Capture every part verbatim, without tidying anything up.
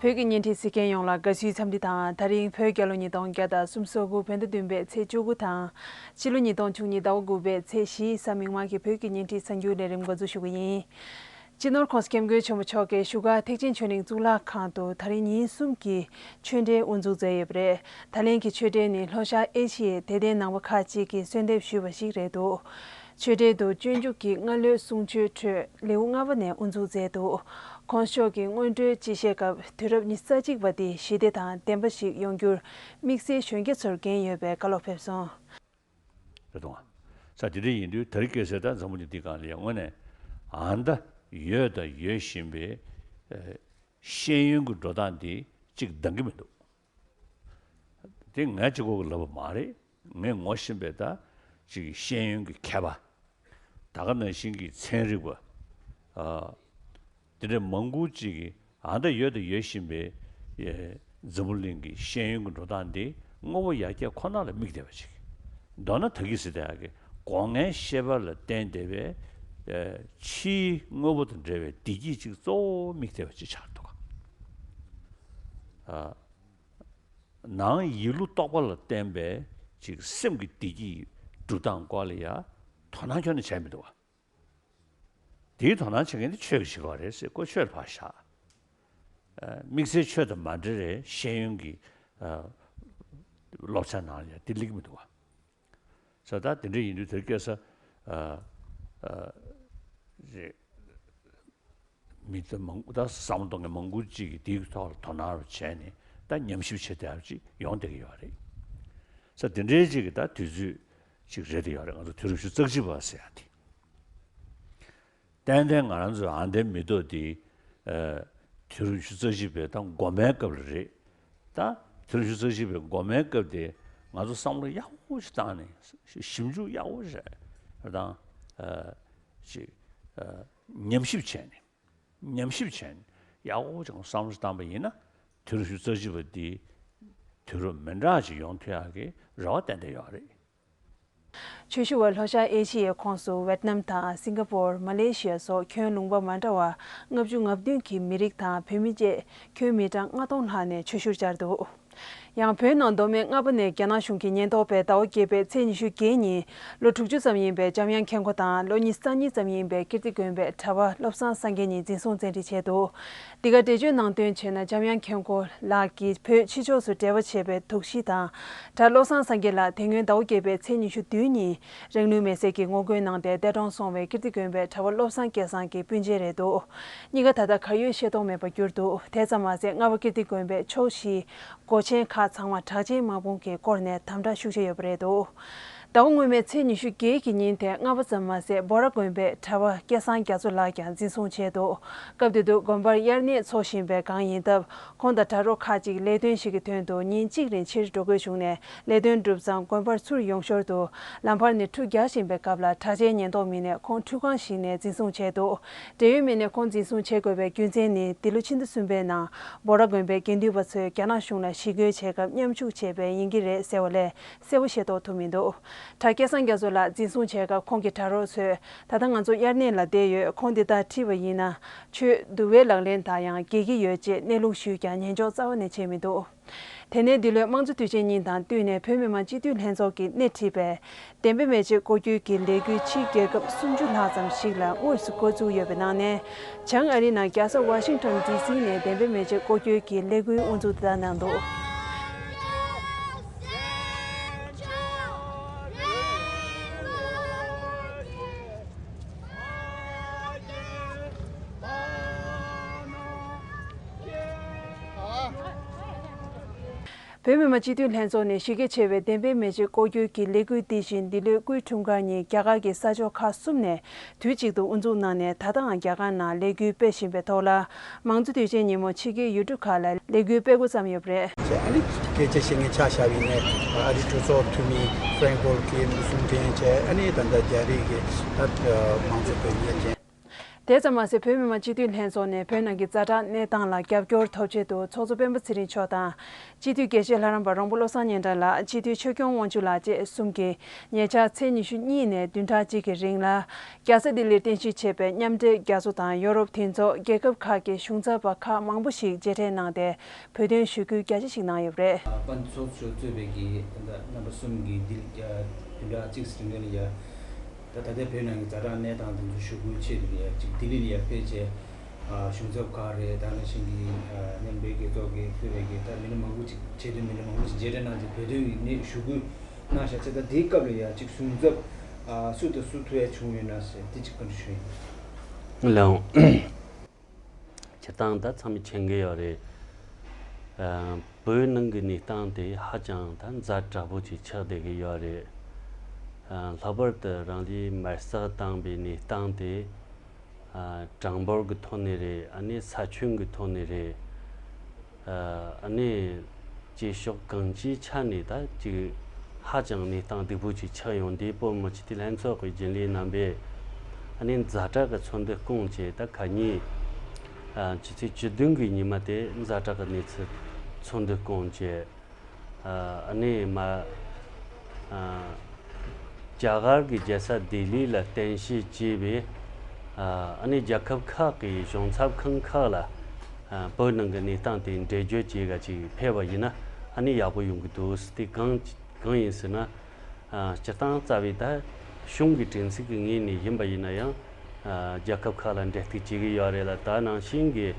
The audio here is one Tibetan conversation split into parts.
བོད་ཀྱི་བརྙན་འཕྲིན་གཟིགས་མཁན་ཡོངས་ལ་དགའ་བསུའི་འཚམས་འདྲི་དང་། ད་རིང་བོད་རྒྱལ་ལོ་ཉིས་སྟོང་བརྒྱ་དང་སུམ་ཅུ་སོ་དགུ་བོད་ཟླ་བདུན་པའི་ཚེས་བཅུ་དགུ་དང་། ཕྱི་ལོ་ཉིས་སྟོང་བཅུ་གཉིས་ཟླ་བ་དགུ་པའི་ཚེས་བཞི་གཟའ་མིག་དམར་གྱི་བོད་ཀྱི་བརྙན་འཕྲིན་གསར་འགྱུར་ལས་རིམ་འགོ་འཛུགས་ཞུ་གི་ཡིན། སྤྱི་ནོར་༸གོང་ས་༸སྐྱབས་མགོན་ཆེན་པོ་མཆོག་གིས་བཞུགས་སྒར་ཐེག་ཆེན་ཆོས་གླིང་གཙུག་ལག་ཁང་དུ་ད་རིང་ཉིན་གསུམ་གྱི་ཆོས་འབྲེལ་དབུ་འཛུགས་མཛད་ཡོད་པ་རེད། ད་ལན་གྱི་ཆོས་འབྲེལ་ནི་ལྷོ་ཤར་ཨེ་ཤི་ཡའི་དད་ལྡན་ནང་པ་ཁག་ཅིག་གིས་གསོལ་འདེབས་ཞུས་པ་ཞིག་རེད་འདུག་ཆོས་འབྲེལ་དུ་སྤྱོད་འཇུག་གི་སྔ་ལོའི་གསུང་ཆོས་ཁྲོད་ལེའུ་ལྔ་པ་ནས་དབུ་འཛུགས་མཛད་འདུག ༸གོང་ས་མཆོག་གིས་སྔོན་འགྲོའི་སྤྱི་བཤད་སྐབས་དུས་རབས་ཉི་ཤུ་རྩ་གཅིག་པ་འདི་ཞི་བདེ་དང་ལྡན་པ་ཞིག་ཡོང་རྒྱུར་དམིགས་བསལ་གཞོན་སྐྱེས་ཚོར་འགན་ཡོད་པའི་བཀའ་སློབ་ཕེབས་སོང་། རེད་དོ། ས་དེ་འདྲ་ཡིན་དུས་དེ་རིང་ཁ་སང་ད་འཛམ་བུ་གླིང་འདི་སྒང་ལ་ཡང་དངོས་གནས་ཨ་ད་ཡོད་དང་ཡོད་བཞིན་པའི་ཨ་ཤེས་ཡོན་གྱི་འགྲོ་སྟངས་འདི་གཅིག་འདང་གི་མི་འདུག་དེ་ངས་གཅིག་པོ་གིས་ལབ་པ་མ་རེད། ངས་ངོ་ཤེས་པའི་ད་གཅིག་ཤེས་ཡོན་གྱི་མཁས་པ། ད་ག་ནང་བཞིན་གྱི་ཚན་རིག་པ། ཨ། དེ་འདྲ་མང་པོ་ཅིག་གིས་ཨ་ད་ཡོད་དང་ཡོད་བཞིན་པའི་ཨེ་འཛམ་བུ་གླིང་གི་ཤེས་ཡོན་གྱི་འགྲོ་སྟངས་འདི་དངོས་པོ་ཡར་རྒྱས་ཁོ་ན་ལ་དམིགས་བསྡད་པ་ཅིག་མདོར་ན་ད་གིན་ཟེར་དེ་ཡག་གི་སྒོ་ལྔའི་ཤེས་པ་ལ་བརྟེན་བསྡད་པའི་ཨེ་ཕྱིའི་དངོས་པོ་དང་འབྲེལ་བའི་བདེ་སྐྱིད་ཅིག་གཙོ་བོ་དམིགས་བསྡད་པ་ཅིག་ཆགས་འདུག་ཨ། ནང་ཡིད་བློ་རྟོག་པ་ལ་བརྟེན་པའི་ཅིག་སེམས་ཀྱི་བདེ་སྐྱིད་སྒྲུབ་སྟངས་སྐོར་ལ་ཡ་དོ་སྣང་ཁྱོན་ནས་བྱས་མི་འདུག་བ། དེའི་དོ་སྣང་བྱེད་མཁན་དེ་ཆོས་ཀྱི་བྱེད་སྒོ་རེད་ཟེར་ཁོ་ཆོས་ལ་ཕར་བཞག་ཨ། དམིགས་བསལ་ཆོས་དང་མ་འབྲེལ་བའི་ཤེས་ཡོན་གྱི་ཨ་སློབ་ཚན་ནང་ལ་ཡ་དེ་སླེབས་ཀྱི་མི་འདུག་བ། ས་ད་དེ་འདྲ་ཡིན་དུས་དེར་སྐད་ས་ཨ་ཨ་རེད། མི་ཚེ་མང་པོ་ད་བསམ་བློ་གཏོང་མཁན་མང་པོ་ཅིག་གིས་དེའི་ཐོག་ལ་དོ་སྣང་རུ་བྱས་ནས་ད་ཉམས་ཞིབ་བྱེད་བསྡད་པ་ཅིག་ཡོང་བསྡད་ཀྱི་ཡོད་རེད། ས་དེ་འདྲའི་ཅིག་གི་ད་དུས་ཚོད་ཅིག་རེད་དེ་ཡོད་རེད། ང་ཚོ་དུས་རབས་ཉི་ཤུ་རྩ་གཅིག་པ་ཟེར་ཡ་དེ། ཏན་ཏན་ང་རང་ཚོའི་ཨ་འདའི་མི་ཐོག་དེ་ཨ་དུས་རབས་ཉི་ཤུ་རྩ་གཅིག་པའི་ད་འགོ་མའི་སྐབས་ལ་རེད། ད་དུས་རབས་ཉི་ཤུ་རྩ་གཅིག་པའི་འགོ་མའི་སྐབས་དེ་ང་ཚོ་བསམ་བློ་ཡག་པོ་ཞིག་བཏང་ནས་ཞིབ་འཇུག་ཡག་པོ་ཞིག་བྱས་དང་ཨ་ཅིག་ཨ་ཉམས་ཞིབ་བྱས་ནས། ཉམས་ཞིབ་བྱས་ནས་ཡག་པོ་ཅིག་བསམ་བློ་བཏང་པ་ཡིན་ན་དུས་རབས་ཉི་ཤུ་རྩ་གཅིག་པ་འདི་དུས་རབས་མི་འདྲ་ཅིག་ཡོང་ཐུབ་ཡག་གི་རེ་བ་ཏན་ཏན་ཡོད་རེད། ཆོས་ཞུ་བ་ལྷོ་ཤར་ཨེ་ཤི་ཡའི་ཁོངས་སུ་ཝེད་ནམ་དང་སིང་ག་པོར། མ་ལེ་ཤི་ཡ་སོགས་ཁྱོན་ལུང་པ་མ་འདྲ་བ་ལྔ་བཅུ་ང་བདུན་གྱི་མི་རིགས་དང་བོད་མི་བཅས་ཁྱོན་མི་གྲངས་ལྔ་སྟོང་ལྷག་ནས་ཆོས་ཞུར་བཅར་འདུག་ཡང་བོད་ནང་མདོ་སྨད་རྔ་པ་ནས་རྒྱ་ནག་གཞུང་གིས་ཉེན་རྟོག་པས་ཟླ་བ་བརྒྱད་པའི་ཚེས་ཉི་ཤུ་བརྒྱད་ཉིན་ལོ་དྲུག་ཅུ་ཙམ་ཡིན་པའི་འཇམ་དབྱངས་མཁྱེན་ཁོ་དང་ལོ་ཉི་ཤུ་རྩ་གཉིས་ཙམ་ཡིན་པའི་ཀིརྟི་དགོན་པའི་གྲྭ་པ་བློ་བཟང་སངས་རྒྱས་གཉིས་འཛིན་བཟུང་བཙན་ཁྲིད་བྱས་འདུག་འདི་ག་འགྲེལ་བརྗོད་གནང་དོན་བྱས་ན། འཇམ་དབྱངས་མཁྱེན་ཁོ་ལགས་ཀྱིས་བོད་ཕྱི་ཕྱོགས་སུ་འབྲེལ་བ་བྱས་པའི་དོགས་གཞི་དང་། གྲྭ་བློ་བཟང་སངས་རྒྱས་ལགས་དེ་སྔོན་ཟླ་བ་བརྒྱད་པའི་ཚེས་ཉི་ཤུ་བདུན་ཉིན་རང་ལུས་མེར་སྲེག་གི་ངོ་རྒོལ་གནང་སྟེ་འདས་གྲོངས་སོང་བའི་ཀིརྟི་དགོན་པའི་གྲྭ་པ་བློ་བཟང་སྐལ་བཟང་གི་སྤུན་མཆེད་རེད་འདུག་གཉིས་ཀ་ད་ལྟ་གར་ཡོད་ཤེས་རྟོགས་མེད་པར་གྱུར་འདུག་དེ་ཙམ་མ་ཟད་རྔ་པ་ཀིརྟི་དགོན་པའི་ཕྱོགས་བཞིའི་སྒོ་ཆེན་ཁག་ཚང་མར་གྲགས་ཅན་དམག་དཔུང་གི་སྐོར་ནས་དམ་དྲག་ཤུགས་ཆེ་ཡོད་པ་རེད་འདུག་ཟླ་བ་སྔོན་མའི་ཚེས་ཉི་ཤུ་བརྒྱད་ཀྱི་ཉིན་དེ་རྔ་པ་ཙམ་མ་ཟད་འབོ་ར་དགོན་པའི་གྲྭ་པ་སྐལ་བཟང་རྒྱ་མཚོ་ལགས་ཀྱང་འཛིན་བཟུང་བྱས་འདུག་སྐབས་དེ་དུས་དགོན་པར་དབྱར་གནས་འཚོགས་བཞིན་པའི་སྒང་ཡིན་སྟབས། ཁོང་དང་གྲྭ་རོགས་ཁག་ཅིག་ལས་དོན་ཞིག་གི་དོན་དུ་ཉིན་གཅིག་རིང་ཕྱིར་འགྲོ་དགོས་བྱུང་ནས། ལས་དོན་གྲུབ་ཙང་དགོན་པར་ཚུར་ཡོང་ཞོར་དུ་ལམ་བར་ནས་ཁྲུས་རྒྱག་བཞིན་པའི་སྐབས་ལ་གྲགས་ཅན་ཉེན་རྟོག་མི་སྣས་ཁོང་ཁྲུས་ཁང་ཞིག་ནས་འཛིན་བཟུང་བྱས་འདུག་འབྲེལ་ཡོད་མི་སྣས་ཁོང་འཛིན་བཟུང་བྱེད་དགོས་པའི་རྒྱུ་མཚན་ནི། འདི་ལོ་ཕྱི་ཟླ་གསུམ་པའི་ནང་འབོ་ར་དགོན་པའི་དགེ་འདུན་པ་ཚོས་རྒྱ་ནག་གཞུང་ལ་ཞི་རྒོལ་བྱེད་སྐབས་མཉམ་ཞུགས་བྱས་པས་ཡིན་གྱི་རེད་ཟེར་བ་ལས་གསལ་པོ་ཤེས་རྟོགས་ཐུབ་མི་འདུག་གྲྭ་སྐལ་བཟང་རྒྱ་མཚོ་ལགས་འཛིན་བཟུང་བྱས་སྐབས་ཁོང་གི་གྲྭ་རོགས་ཚོས། ད་ལྟ་ང་ཚོ་དབྱར་གནས་ལ་བསྡད་ཡོད། ཁོང་འདི་ལྟར་ཁྲིད་པ་ཡིན་ན། ཆོས་འདུལ་བའི་ལག་ལེན་དང་ཡང་འགལ་གྱི་ཡོད་ཅེས་གནས་ལུགས་ཞུས་ཀྱང་ཉན་འཇོག་རྩ་བ་ནས་བྱས་མི་འདུག་དེ་ནས་འདི་ལོའི་དམངས་གཙོ་དུས་ཆེན་ཉིན་དང་བསྟུན་ནས་བོད་མི་མང་སྤྱི་འཐུས་ལྷན་ཚོགས་ཀྱིས་སྣེ་ཁྲིད་པའི་བདེན་པའི་མེ་ལྕེ་སྐོར་སྐྱོད་ཀྱི་ལས་འགུལ་ཕྱིའི་རྒྱལ་ཁབ་སུམ་ཅུ་ལྷག་ཙམ་ཞིག་ལ་དངོས་སུ་འགོ་བཙུགས་ཡོད་པའི་ནང་ནས། བྱང་ཨ་རིའི་ནང་རྒྱལ་ས་ཝ་ཤིང་ཊོན་ཌི་སི་ནས་བདེན་པའི་མེ་ལྕེ་སྐོར་སྐྱོད་ཀྱི་ལས་འགུལ་དབུ་འཛུགས་དེ་ལྟར་གནང་འདུག་བོད་མི་མང་སྤྱི་འཐུས་ལྷན་ཚོགས་ནས་གཞི་རྒྱ་ཆེ་བའི་བདེན་པའི་མེ་ལྕེ་སྐོར་སྐྱོད་ཀྱི་ལས་འགུལ་འདི་བཞིན་འདི་ལོའི་སྐུའི་འཁྲུངས་སྐར་ཉིན་རྒྱ་གར་གྱི་ས་ཕྱོགས་ཁག་གསུམ་ནས་དུས་གཅིག་ཏུ་དབུ་འཛུགས་གནང་ནས། ད་ལྟའང་རྒྱ་གར་ནང་ལས་འགུལ་སྤེལ་བཞིན་པའི་ཐོག་ལ། མང་གཙོ་དུས་ཆེན་ཉིན་མོ་ཕྱི་རྒྱལ་ཡུལ་གྲུ་ཁག་ལ་ལས་འགུལ་སྤེལ་འགོ་བརྩམས་ཡོད་པ་རེད། བྱས། ཨ་ནི་སྐད་ཆ་བཤད་མཁན་ཆ་བཞག་པ་ཡིན་ནའི་ཨ་རིའི་གྲོས་ཚོགས་འཐུས་མི་ཧྥ་རེན་ཀོལ་གྱིས་གསུང་མཁན་བྱས། ཨ་ནི་ད་ལྟ་རྒྱ་རིགས་ཀྱི་ད་མང་གཙོ་དོན་གཉེར་ཅན། དེ་ཙམ་མ་ཟད། བོད་མི་མང་སྤྱི་འཐུས་ལྷན་ཚོགས་ནས་བོད་ནང་གི་ཛ་དྲག་གནས་སྟངས་ལ་རྒྱབ་སྐྱོར་ཐོབ་ཆེད་དུ་ཚོགས་གཙོ་སྤེན་པ་ཚེ་རིང་མཆོག་དང་། སྤྱི་འཐུས་དགེ་བཤེས་ལྷ་རམས་པ་རོང་པོ་བློ་བཟང་སྙན་གྲགས་ལགས། སྤྱི་འཐུས་ཆོས་སྐྱོང་དབང་ཕྱུག་ལགས་བཅས་གསུམ་གྱིས་ཉེ་ཆར་ཚེས་ཉི་ཤུ་གཉིས་ནས་བདུན་ཕྲག་གཅིག་གི་རིང་ལ། རྒྱལ་ས་ལྡི་ལིར་རྟེན་གཞི་བྱས་པའི་མཉམ་འབྲེལ་རྒྱལ་ཚོགས་དང་ཡོ་རོབ་མཐུན་ཚོགས། རྒྱལ་ཁབ་ཁག་གི་གཞུང་ཚབ་པ་ཁག་མང་པོ་ཞིག་མཇལ་འཕྲད་གནང་སྟེ། བོད་དོན་ཞུ་སྐུལ་རྒྱ་ཆེ་ཞིག་གནང་ཡོད་པ་རེད། ཨ། དཔལ་འབྱོར་ཚོགས་གཙོས་པའི་གི་ད་ལྟ་རྣམ་པ་གསུམ་གྱིས་འདི་ལ་བདུན་ཕྲག་གཅིག་ཙམ་རིང་ལ་ཡ། ད་ད་ལྟའི་བོད་ནང་གི་ཛ་དྲག་གནས་སྟངས་དེ་ཚོ་ཞུ་སྐུལ་ཆེད་དུ་ལ་ཡ་ཅིག་ལྡི་ལི་ལ་ཡ་ཕེབས་བྱས། ཨ། གཞུང་ཚབ་ཁག་རེད། ད་ནང་བཞིན་གྱི། ཨ། མཉམ་འབྲེལ་རྒྱལ་ཚོགས་ཀྱི་ཕེབས་པའི་གི་ད་མི་སྣ་མང་པོ་ཅིག་ཆེད་དོན་མི་སྣ་མང་པོ་ཅིག་མཇལ་འཕྲད་གནང་རྗེས་བོད་དོན་གྱི་ནས་ཞུ་སྐུལ་གནང་བཞག་ཚེ། ད་དེའི་སྐབས་ལ་ཡ་ཅིག་གཞུང་ཚབ། ཨ། སུ་དང་སུ་ཐུག་ཡ་བྱུང་ཡོད་ན་ཟེར་དེ་ཅིག་བཀའ་འདྲི་ཞུ་ཡིན། ལགས། སྤྱིར་བཏང་ད་ཚང་མས་མཁྱེན་གྱི་ཡོད་རེད། ཨ། བོད་ནང་གི་གནས་སྟངས་དེ་ཧ་ཅང་ད་ཛ་དྲག་པོ་ཅིག་ཆགས་བསྡད་ཀྱི་ཡོད་རེད། ཨ། ལྷག་པར་དུ་རང་རེའི་མེར་སྲེག་བཏང་བའི་གནས་སྟངས་དེ། ཨ། གྲངས་འབོར་གྱི་ཐོག་ནས་རེད། ཨ་ནི་ས་ཁྱོན་གྱི་ཐོག་ནས་རེད། ཨ། ཨ་ནི་བྱེད་ཕྱོགས་གང་ཅིའི་ཆ་ནས་ད་ཅིག་ཧ་ཅང་གནས་སྟངས་སྡུག་པོ་ཅིག་ཆགས་ཡོང་དུས། བོད་མི་མང་སྤྱི་འཐུས་ལྷན་ཚོགས་ཀྱི་རྒྱུན་ལས་རྣམ་པས་ཨ་ནི་ཛ་དྲག་གི་ཚོགས་འདུ་བསྐོངས་བྱས། ད་ཁ་ཉིན། ཨ། ཕྱི་ཚེས་བཅུ་བདུན་གྱི་ཉི་མ་དེ་ཛ་དྲག་གི་གནས་ཚུལ་ཚོགས་འདུ་བསྐོངས་བྱས། ཨ། ཨ་ནི་མ། ཨ། རྒྱ་གར་གྱི་རྒྱལ་ས་ལྡི་ལི་ལ་རྟེན་གཞི་བྱས་པའི། ཨ། ཨ་ནི་རྒྱལ་ཁབ་ཁག་གི་གཞུང་ཚབ་ཁང་ཁག་ལ། ཨ། བོད་ནང་གི་གནས་སྟངས་དེ་འགྲེལ་བརྗོད་བྱེད་ག་ཅིག་ཕེབས་པ་ཡིན་ན་ཨ་ནི་ཡག་པོ་ཡོང་གི་འདུག་ཟེར། དེ་གང་གང་ཡིན་ཟེར་ན། ཨ། སྤྱིར་བཏང་རྩ་བའི་ད་གཞུང་གི་སྒྲིག་འཛུགས་ཀྱི་ངོས་ནས་ཡིན་པ་ཡིན་ན་ཡང་། ཨ། རྒྱལ་ཁབ་ཁག་ལ་འབྲེལ་གཏུག་བྱེད་ཀྱི་ཡོད་རེད་ལ། ད་ནང་བཞིན་གྱི།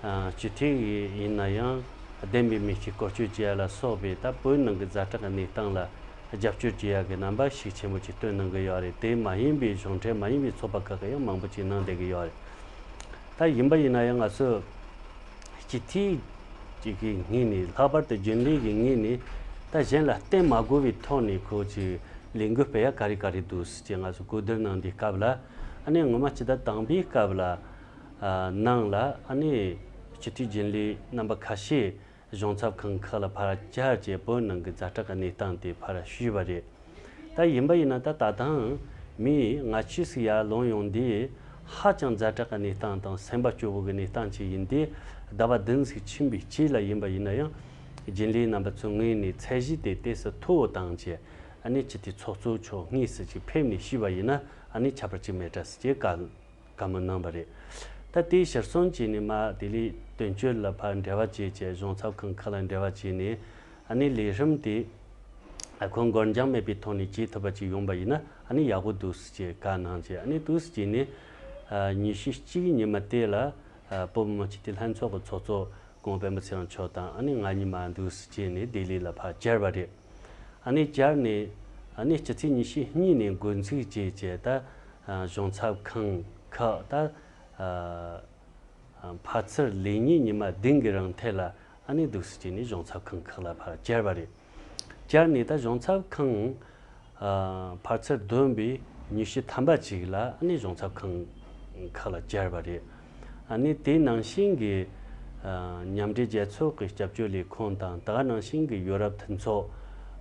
ཨ། སྤྱི་འཐུས་ཡིན་ན་ཡང་བདེན་པའི་མི་གཅིག་བཀོལ་སྤྱོད་བྱེད་ཡ་ལ་སོགས་པའི་ད་བོད་ནང་གི་ཛ་དྲག་གི་གནས་སྟངས་ལ་རྒྱབ་སྐྱོར་བྱེད་ཡ་གི་རྣམ་པ་ཤུགས་ཆེན་པོ་ཅིག་སྟོན་གནང་གི་ཡོད་རེད། དེ་མ་ཡིན་པའི་གཞུང་འབྲེལ་མ་ཡིན་པའི་ཚོགས་པ་ཁག་གིས་ཡང་མང་པོ་ཅིག་གནང་བསྡད་ཀྱི་ཡོད་རེད། ད་ཡིན་པ་ཡིན་ན་ཡང་ང་ཚོ་སྤྱི་འཐུས་ཅིག་གི་ངོས་ནས། ལྷག་པར་དུ་རྒྱུན་ལས་ཀྱི་ངོས་ནས་ད་གཞན་ལ་བརྟེན་མ་དགོས་པའི་ཐོག་ནས་ཁོ་ཅིག་ལས་འགུལ་སྤེལ་ཡ་ག་རེ་ག་རེ་འདུག་ཟེར་ཅིག་ང་ཚོ་གོ་བསྡུར་གནང་དུས་སྐབས་ལ། ཨ་ནི་ངོ་མ་སྤྱི་ཟླ་དང་པོའི་སྐབས་ལ། ཨ། ནང་ལ་ཨ་ནི་སྤྱི་འཐུས་རྒྱུན་ལས་རྣམ་པ་ཁ་ཤས་གཞུང་ཚབ་ཁང་ཁག་ལ་ཕར་བཅར་བྱས་བོད་ནང་གི་ཛ་དྲག་གི་གནས་སྟངས་དེ་ཕར་ཞུས་པ་རེད། ད་ཡིན་པ་ཡིན་ན་ད་ད་ཐེངས་མི་ལྔ་བཅུ་ཞིག་ཡར་ལངས་ཡོང་དུས། ཧ་ཅང་ཛ་དྲག་གི་གནས་སྟངས་དང་སེམས་པ་སྐྱོ་བོ་གི་གནས་སྟངས་ཅིག་ཡིན་དུས། ཟླ་བ་བདུན་ཞིག་ཕྱིན་པའི་རྗེས་ལ་ཡིན་པ་ཡིན་ན་ཡང་རྒྱུན་ལས་རྣམ་པ་ཚོའི་ངོས་ནས་ཚད་གཞི་དེ་ཏོག་ཙམ་མཐོ་བོ་བཏང་བྱས། ཨ་ནི་སྤྱི་འཐུས་ཚོགས་གཙོ་མཆོག་དངོས་སུ་ཅིག་ཕེབས་ནས་ཞུས་པ་ཡིན་ན་ཨ་ནི་ཁྱད་པར་ཅིག་མེད་འདྲ་ཟེར་ཅིག་བཀའ་བཀའ་མོལ་གནང་བ་རེད། ད་དེའི་ཕྱིར་སོང་བྱས་ནས་མར་ལྡི་ལི་དོན་གཅོད་ལ་ཕར་འབྲེལ་བ་བྱས་བྱས། གཞུང་ཚབ་ཁང་ཁག་ལ་འབྲེལ་བ་བྱས་ནས། ཨ་ནི་ལས་རིམ་དེ། ཨ། ཁོང་འགོར་འགྱངས་མེད་པའི་ཐོག་ནས་བྱེད་ཐུབ་པ་ཅིག་ཡོང་པ་ཡིན་ན་ཨ་ནི་ཡག་པོ་འདུག་ཟེར་བཀའ་གནང་བྱས། ཨ་ནི་འདུག་ཟེར་ནས། ཨ། ཉི་ཤུ་གཅིག་ཉི་མ་དེ་ལ། ཨ། བོད་མི་མང་སྤྱི་འཐུས་ལྷན་ཚོགས་ཀྱི་ཚོགས་གཙོ་སྐུ་ངོ་སྤེན་པ་ཚེ་རིང་མཆོག་དང་ཨ་ནི་ང་གཉིས་མར་འདུག་ཟེར་བྱས་ནས་ལྡི་ལི་ལ་ཕར་བཅར་བ་རེད། ཨ་ནི་བཅར་ནས། ཨ་ནི་སྤྱི་ཚེས་ཉི་ཤུ་གཉིས་ནས་འགོ་འཛུགས་བྱས་བྱས། ད། ཨ། གཞུང་ཚབ་ཁང་ཁག་ད། ཨ། ཨ། ཕར་ཚུར་ལས་ཉིན་ཉི་མ་བདུན་གྱི་རིང་ཐད་ལ་ཨ་ནི་འདུག་སེ་བྱས་ནས་གཞུང་ཚབ་ཁང་ཁག་ལ་ཕར་བཅར་བ་རེད། བཅར་ནས་ད་གཞུང་ཚབ་ཁང་། ཨ། ཕར་ཚུར་བསྡོམས་པས་ཉི་ཤུ་ཐམ་པ་ཅིག་ལ་ཨ་ནི་གཞུང་ཚབ་ཁང་ཁག་ལ་བཅར་བ་རེད། ཨ་ནི་དེ་ནང་བཞིན་གྱི། ཨ། མཉམ་འབྲེལ་རྒྱལ་ཚོགས་ཀྱི་སྐྱབས་བཅོལ་ལས་ཁུངས་དང་། དེ་ག་ནང་བཞིན་གྱི་ཡོ་རོབ་མཐུན་ཚོགས།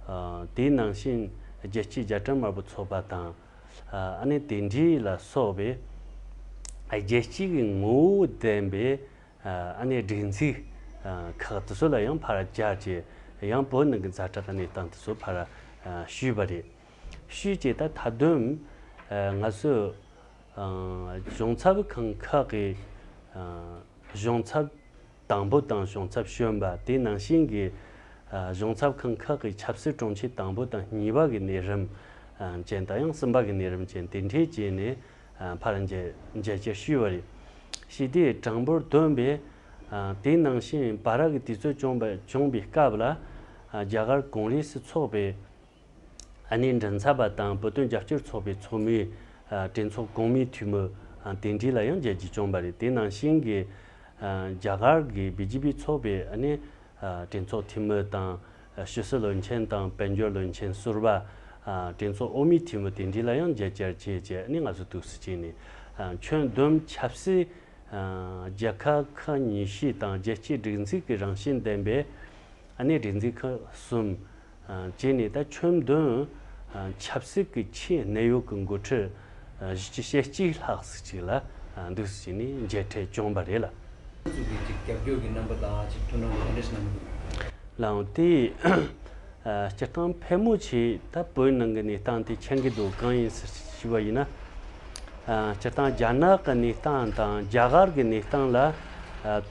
ཨ། དེ་ནང་བཞིན་རྒྱལ་སྤྱིའི་རྒྱ་གྲམ་དམར་པོ་ཚོགས་པ་དང་། ཨ་ནི་དེ་འདྲའི་ལ་སོགས་པའི་རྒྱལ་སྤྱིའི་ངོ་བོ་ལྡན་པའི། ཨ་ནི་སྒྲིག་འཛུགས་ཁག་དེ་ཚོ་ལ་ཡང་ཕར་བཅར་བྱས། ཡང་བོད་ནང་གི་ཛ་དྲག་གི་གནས་སྟངས་དེ་ཚོ་ཕར་ཞུས་པ་རེད། ཞུས་བྱས་ད་ད་དུང་ང་ཚོས་གཞུང་ཚབ་ཁང་ཁག་གི་གཞུང་ཚབ་དང་པོ་དང་གཞུང་ཚབ་གཞོན་པ། དེ་ནང་བཞིན་གྱི་གཞུང་ཚབ་ཁང་ཁག་གི་ཆབ་སྲིད་དྲུང་ཆེ་དང་པོ་དང་གཉིས་པ་གི་གནས་རིམ་ཅན་དང་། ཡང་གསུམ་པ་གི་གནས་རིམ་ཅན་དེ་འདྲའི་བྱས་ནས་ཕར་མཇལ་མཇལ་བཅར་ཞུས་པ་རེད། ཞུས་དུས་གྲངས་འབོར་བསྡོམས་པས། དེ་ནང་བཞིན་བར་གྱི་དུས་ཚོད་བྱུང་བ་བྱུང་བའི་སྐབས་ལ། རྒྱ་གར་གོང་རིམ་སུ་ཚོགས་པའི་ཨ་ནི་མགྲིན་ཚབ་པ་དང་བོད་དོན་རྒྱབ་སྐྱོར་ཚོགས་པའི་ཚོགས་མི། ཨ། གྲོས་ཚོགས་གོང་མའི་འཐུས་མི། ཨ། དེ་འདྲ་ལ་ཡང་མཇལ་རྒྱུ་བྱུང་བ་རེད། དེ་ནང་བཞིན་གྱི། ཨ། རྒྱ་གར་གྱི་བི་ཇེ་པི་ཚོགས་པའི་ཨ་ནི། ཨ། གྲོས་ཚོགས་འཐུས་མི་དང་། ཨ། ཕྱི་སྲིད་བློན་ཆེན་དང་དཔལ་འབྱོར་བློན་ཆེན་ཟུར་པ། ཨ། གྲོས་ཚོགས་འོག་མའི་འཐུས་མི་དེ་འདྲ་ལ་ཡང་མཇལ་བཅར་བྱས་བྱས། ཨ་ནི་ང་ཚོ་འདུག་སེ་བྱས་ནས། ཨ། ཁྱོན་བསྡོམས་ཆབ་སྲིད། ཨ། རྒྱལ་ཁབ་ཁག་ཉི་ཤུ་དང་རྒྱལ་སྤྱིའི་སྒྲིག་འཛུགས་ཀྱི་རང་བཞིན་ལྡན་པའི། ཨ་ནི་སྒྲིག་འཛུགས་ཁག་གསུམ། ཨ། བྱས་ནས་ད་ཁྱོན་བསྡོམས། ཨ། ཆབ་སྲིད་ཀྱི་ཆེས་གནད་ཡོད་ཀྱི་འགོ་ཁྲིད། ཨ། བཞི་བཅུ་ཞེ་གཅིག་ལྷག་ཙམ་ཅིག་ལ། ཨ། འདུག་སེ་བྱས་ནས་མཇལ་འཕྲད་བྱུང་བ་རེད་ལ། ཚོགས་ཀྱི་ཅིག་རྒྱབ་སྐྱོར་གྱི་རྣམ་པ་དང་ཅིག་ཐུགས་སྣང་གི་ག་འདྲ་ཞིག་གནང་གི་འདུག་ལའང་དེ་སྤྱིར་བཏང་ཕལ་མོ་ཆེ་ད་བོད་ནང་གི་གནས་སྟངས་དེ་མཁྱེན་གྱི་འདུག་གང་ཡིན་ཟེར་ཞུས་པ་ཡིན་ན། སྤྱིར་བཏང་རྒྱ་ནག་གི་གནས་སྟངས་དང་རྒྱ་གར་གྱི་གནས་སྟངས་ལ་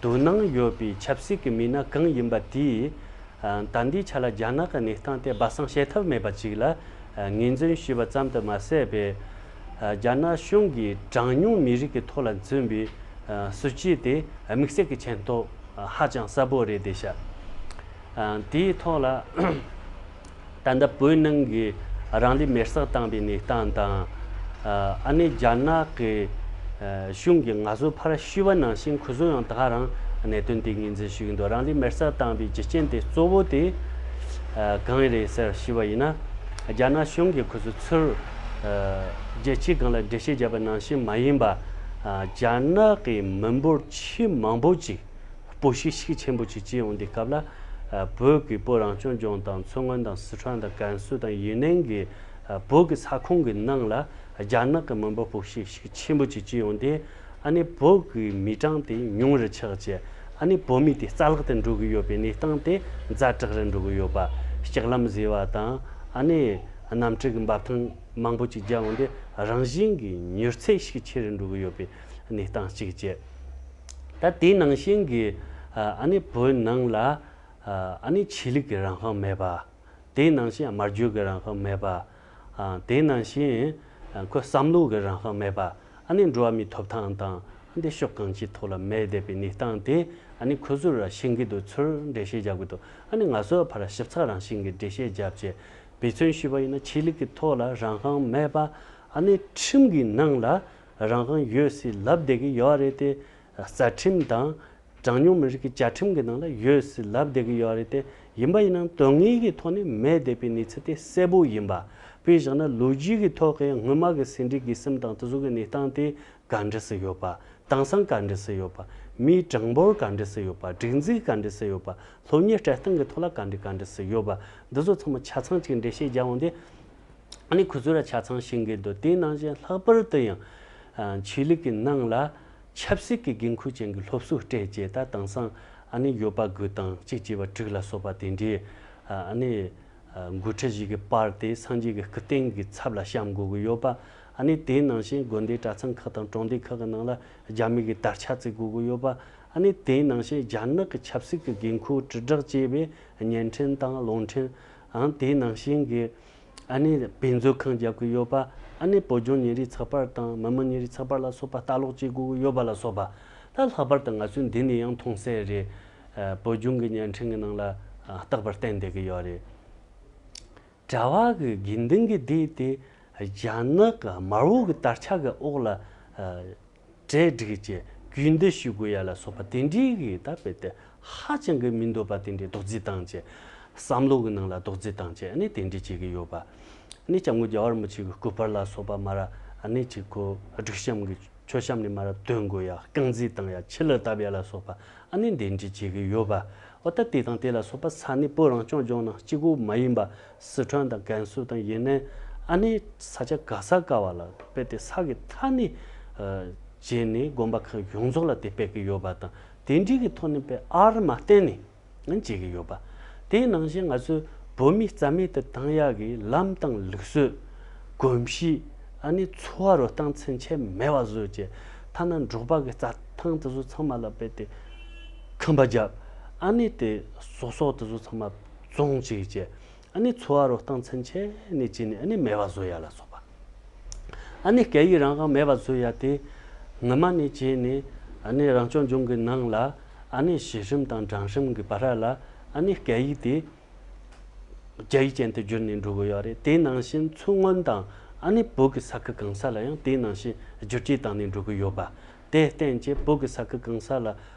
དོ་སྣང་ཡོད་པའི་ཆབ་སྲིད་ཀྱི་མི་སྣ་གང་ཡིན་པ་དེས། ད་ལྟའི་ཆ་ལ་རྒྱ་ནག་གི་གནས་སྟངས་དེ་སྦ་གསང་བྱེད་ཐབས་མེད་པ་ཅིག་ལ་ངོས་འཛིན་ཞུས་པ་ཙམ་དུ་མ་ཟད་པའི། རྒྱ་ནག་གཞུང་གིས་གྲངས་ཉུང་མི་རིགས་ཀྱི་ཐོག་ལ་འཛིན་པའི་སྲིད་ཇུས་དེ་དམིགས་བསལ་གྱི་མཁྱེན་རྟོགས་ཧ་ཅང་གསལ་པོ་རེད་བསྡད་ཤག་དེའི་ཐོག་ལ། ད་ལྟ་བོད་ནང་གི་རང་ལུས་མེར་སྲེག་བཏང་བའི་གནས་སྟངས་དང་། ཨ་ནི་རྒྱ་ནག་གི་གཞུང་གིས་ང་ཚོ་ཕར་ཞུས་པ་ནང་བཞིན་ཁོ་ཚོ་ཡང་ད་ག་རང་གནད་དོན་དེ་ངོས་འཛིན་ཞུ་གི་འདུག་རང་ལུས་མེར་སྲེག་བཏང་བའི་རྒྱུ་རྐྱེན་དེ་གཙོ་བོ་དེ་གང་རེད་ཟེར་ཞུས་པ་ཡིན་ན། རྒྱ་ནག་གཞུང་གིས་ཁོ་ཚོ་ཚུར་རྒྱལ་སྤྱིའི་སྒང་ལ་འགྲེལ་བཤད་བརྒྱབ་པ་ནང་བཞིན་མ་ཡིན་པ། རྒྱ་ནག་གི་མི་འབོར་ཆེས་མང་པོ་ཅིག་སྤོ་བཤིག་ཤུགས་ཆེན་པོ་ཅིག་བྱས་ཡོང་དུས་སྐབས་ལ། བོད་ཀྱི་བོད་རང་སྐྱོང་ལྗོངས་དང་མཚོ་སྔོན་དང་སི་ཁྲོན་དང་ཀན་སུའུ་དང་ཡུན་ནན་གྱི་བོད་ཀྱི་ས་ཁོངས་ཀྱི་ནང་ལ་རྒྱ་ནག་གི་མི་འབོར་སྤོ་བཤིག་ཤུགས་ཆེན་པོ་ཅིག་བྱས་ཡོང་དུས། ཨ་ནི་བོད་ཀྱི་མི་གྲངས་དེ་ཉུང་རུ་ཆགས་བྱས། ཨ་ནི་བོད་མི་དེ་རྩ་བརླག་ཏུ་འགྲོ་གི་ཡོད་པའི་གནས་སྟངས་དེ་ཛ་དྲག་རུ་འགྲོ་གི་ཡོད་པ། ལྕགས་ལམ་བཟོས་པ་དང་། ཨ་ནི་གནམ་གྲུ་གི་འབབ་ཐང་མང་པོ་ཅིག་རྒྱག་ཡོང་དུས་རང་བཞིན་གྱི་མྱུར་ཚད་ཤུགས་ཆེ་རུ་འགྲོ་གི་ཡོད་པའི་གནས་སྟངས་གཅིག་བྱས། ད་དེའི་ནང་བཞིན་གྱི་ཨ་ནི་བོད་ནང་ལ་ཨ་ནི་ཆོས་ལུགས་ཀྱི་རང་དབང་མེད་པ། དེའི་ནང་བཞིན་སྨྲ་བརྗོད་ཀྱི་རང་དབང་མེད་པ། དེའི་ནང་བཞིན་ཁོ་བསམ་བློ་གི་རང་དབང་མེད་པ། ཨ་ནི་འགྲོ་བ་མིའི་ཐོབ་ཐང་དང་འདི་ཕྱོགས་གང་ཅིའི་ཐོག་ལ་མེད་བསྡད་པའི་གནས་སྟངས་དེ་ཨ་ནི་ཁོ་ཚོར་ཤེས་ཀྱི་འདུག་ཚུར་འགྲེལ་བཤད་རྒྱབ་ཀྱི་འདུག་ཨ་ནི་ང་ཚོ་ཕར་ཞིབ་ཚགས་རང་བཞིན་གྱི་འགྲེལ་བཤད་རྒྱབ་བྱས། དཔེ་མཚོན་ཞུས་པ་ཡིན་ན་ཆོས་ལུགས་ཀྱི་ཐོག་ལ་རང་དབང་མེད་པ། ཨ་ནི་ཁྲིམས་ཀྱི་ནང་ལ་རང་དབང་ཡོད་ཟེར་ལབ་བསྡད་ཀྱི་ཡོད་རེད་དེ། རྩ་ཁྲིམས་དང་། གྲངས་ཉུང་མི་རིགས་ཀྱི་བཅའ་ཁྲིམས་ཀྱི་ནང་ལ་ཡོད་ཟེར་ལབ་བསྡད་ཀྱི་ཡོད་རེད་དེ། ཡིན་པ་ཡིན་ནའང་དོན་དངོས་ཀྱི་ཐོག་ནས་མེད་བསྡད་པའི་གནས་ཚུལ་དེ་གསལ་པོ་ཡིན་པ། དཔེ་བཞག་ན་ལོ་རྒྱུས་ཀྱི་ཐོག་གི་སྔོན་མ་གི་ཟིན་བྲིས་དགེ་གསུམ་དང་དེ་ཚོ་གི་གནས་སྟངས་དེ་ག་འདྲ་སེ་ཡོད་པ། དེང་སང་ག་འདྲ་སེ་ཡོད་པ། མིའི་གྲངས་འབོར་ག་འདྲ་སེ་ཡོད་པ། སྒྲིག་འཛུགས་ག་འདྲ་སེ་ཡོད་པ། སློབ་གཉེར་སྤྲད་སྟངས་ཀྱི་ཐོག་ལ་ག་འདྲ་ག་འདྲ་སེ་ཡོད་པ། འདི་ཚོ་ཚང་མ་ཆ་ཚང་གཅིག་འགྲེལ་བཤད་རྒྱག་འོང་དུས། ཨ་ནི་ཁོ་ཚོ་ར་ཆ་ཚང་ཤེས་ཀྱི་འདུག་དེའི་ནང་བཞིན་ལྷག་པར་དུ་ཡང་ཆོས་ལུགས་ཀྱི་ནང་ལ་ཆབ་སྲིད་ཀྱི་དགོས་མཁོ་ཅན་གྱི་སློབ་གསོ་སྤྲད་རྗེས། ད་དེང་སང་ཨ་ནི་ཡོད་པ་དགུ་དང་གཅིག་བྱས་པ་དྲུག་ལ་སོགས་པ་དེ་འདྲའི་ཨ་ནི་འགོ་ཁྲིད་ཞིག་གི་པར་དེ་སངས་རྒྱས་ཀྱི་སྐུ་རྟེན་གྱི་ཚབ་ལ་བཤམ་དགོས་ཀྱི་ཡོད་པ། ཨ་ནི་དེའི་ནང་བཞིན་དགོན་སྡེ་གྲྭ་ཚང་ཁག་དང་གྲོང་སྡེ་ཁག་གི་ནང་ལ་རྒྱ་མི་གི་དར་ཆ་བརྩིགས་དགོས་ཀྱི་ཡོད་པ། ཨ་ནི་དེའི་ནང་བཞིན་རྒྱ་ནག་གི་ཆབ་སྲིད་ཀྱི་དགོས་མཁོ་དྲིལ་བསྒྲགས་བྱས་པའི་བརྙན་འཕྲིན་དང་རླུང་འཕྲིན། ཨང་དེའི་ནང་བཞིན་གྱི་ཨ་ནི་དཔེ་མཛོད་ཁང་རྒྱག་གི་ཡོད་པ། ཨ་ནི་བོད་ལྗོངས་ཉིན་རེའི་ཚགས་པར་དང་མི་དམངས་ཉིན་རེའི་ཚགས་པར་ལ་སོགས་པ་ལྟ་ཀློག་བྱེད་དགོས་ཀྱི་ཡོད་པ་ལ་སོགས་པ། ད་ལྷག་པར་དུ་ང་ཚོས་འདི་ནས་ཡང་མཐོང་གསལ་རེད། ཨ་བོད་ལྗོངས་ཀྱི་བརྙན་འཕྲིན་གྱི་ནང་ལ་ཨ་རྟག་པར་བསྟན་བསྡད་ཀྱི་ཡོད་རེད། གྲྭ་བ་གི་དགེ་འདུན་གྱི་སྡེ་དེ་རྒྱ་ནག་གི་དམར་པོ་གི་དར་ཆ་གི་འོག་ལ་ཨ་གྲལ་སྒྲིག་བྱས་གུས་འདུད་ཞུ་དགོས་ཡ་ལ་སོགས་པ་དེ་འདྲའི་གི་ད་དཔེ་དེ་ཧ་ཅང་གི་མི་འདོད་པ་དེ་འདྲའི་རྡོག་རྫིས་བཏང་བྱས། བསམ་བློ་གི་ནང་ལ་རྡོག་རྫིས་བཏང་བྱས་ཨ་ནི་དེ་འདྲའི་བྱེད་ཀྱི་ཡོད་པ། ཨ་ནི་སྐྱབས་མགོན་རྒྱལ་བ་རིན་པོ་ཆེ་གི་སྐུ་པར་ལ་སོགས་པ་མར་ཨ་ནི་ཅིག་ཁོ་སྒྲིག་གཤོམ་གི་མཆོད་བཤམས་ནས་མར་འདོན་དགོས་ཡ། རྐང་རྫིས་བཏང་ཡ། ཆུ་ལུད་བཏབ་ཡ་ལ་སོགས་པ་ཨ་ནི་འདི་འདྲའི་བྱེད་ཀྱི་ཡོད་པ། འོ་ད་དེ་དང་དེ་ལ་སོགས་པ་ས་གནས་བོད་རང་སྐྱོང་ལྗོངས་ནང་གཅིག་པོ་མ་ཡིན་པ། སི་ཁྲོན་དང་ཀན་སུའུ་དང་ཡུན་ནན། ཨ་ནི་ས་ཆ་ག་ས་ག་བ་ལ་དཔེ་དེ་ས་གི་མཐའ་ནས་ཨ་བྱས་ནས་དགོན་པ་ཁག་ཡོངས་རྫོགས་ལ་དེ་སྤེལ་གྱི་ཡོད་པ་དང་། དེ་འདྲའི་གི་ཐོག་ནས་དཔེ་ཨར་མ་བརྟེན་ནས་བྱེད་ཀྱི་ཡོད་པ། དེའི་ནང་བཞིན་ང་ཚོས་བོད་མི་རྩ་མེད་དུ་བཏང་ཡག་གི་ལམ་དང་ལུགས་སྲོལ། གོམས་གཤིས། ཨ་ནི་འཚོ་བ་རོལ་སྟངས་ཚུན་ཆད་མེད་པ་བཟོས་བྱས། ཐ་ན་འབྲོག་པ་གི་རྩྭ་ཐང་དེ་ཚོ་ཚང་མ་ལ་དཔེ་དེ་ཁང་པ་བརྒྱབ། ཨ་ནི་དེ་ཟོག་སོགས་དེ་ཚོ་ཚང་མ་བཙོང་བྱས་བྱས། ཨ་ནི་འཚོ་བ་རོལ་སྟངས་ཚུན་ཆད་ནས་བྱས་ནས་ཨ་ནི་མེད་པ་བཟོ་ཡ་ལ་སོགས་པ། ཨ་ནི་སྐད་ཡིག་རང་དབང་མེད་པ་བཟོ་ཡ་དེ་སྔ་མ་ནས་བྱས་ནས་ཨ་ནི་རང་སྐྱོང་ལྗོངས་ཀྱི་ནང་ལ་ཨ་ནི་གཞི་རིམ་དང་འབྲིང་རིམ་གྱི་བར་ལ་ཨ་ནི་སྐད་ཡིག་དེ་རྒྱ་ཡིག་ཅན་དུ་བསྒྱུར་ནས་འགྲོ་གི་ཡོད་རེད། དེ་ནང་བཞིན་མཚོ་སྔོན་དང་ཨ་ནི་བོད་ཀྱི་ས་ཁུལ་གང་ས་ལ་ཡང་དེ་ནང་བཞིན་བསྒྱུར་བཅོས་བཏང་ནས་འགྲོ་གི་ཡོད་པ། དེར་བརྟེན་བྱས་བོད་ཀྱི་ས་ཁུལ་གང་ས་ལ་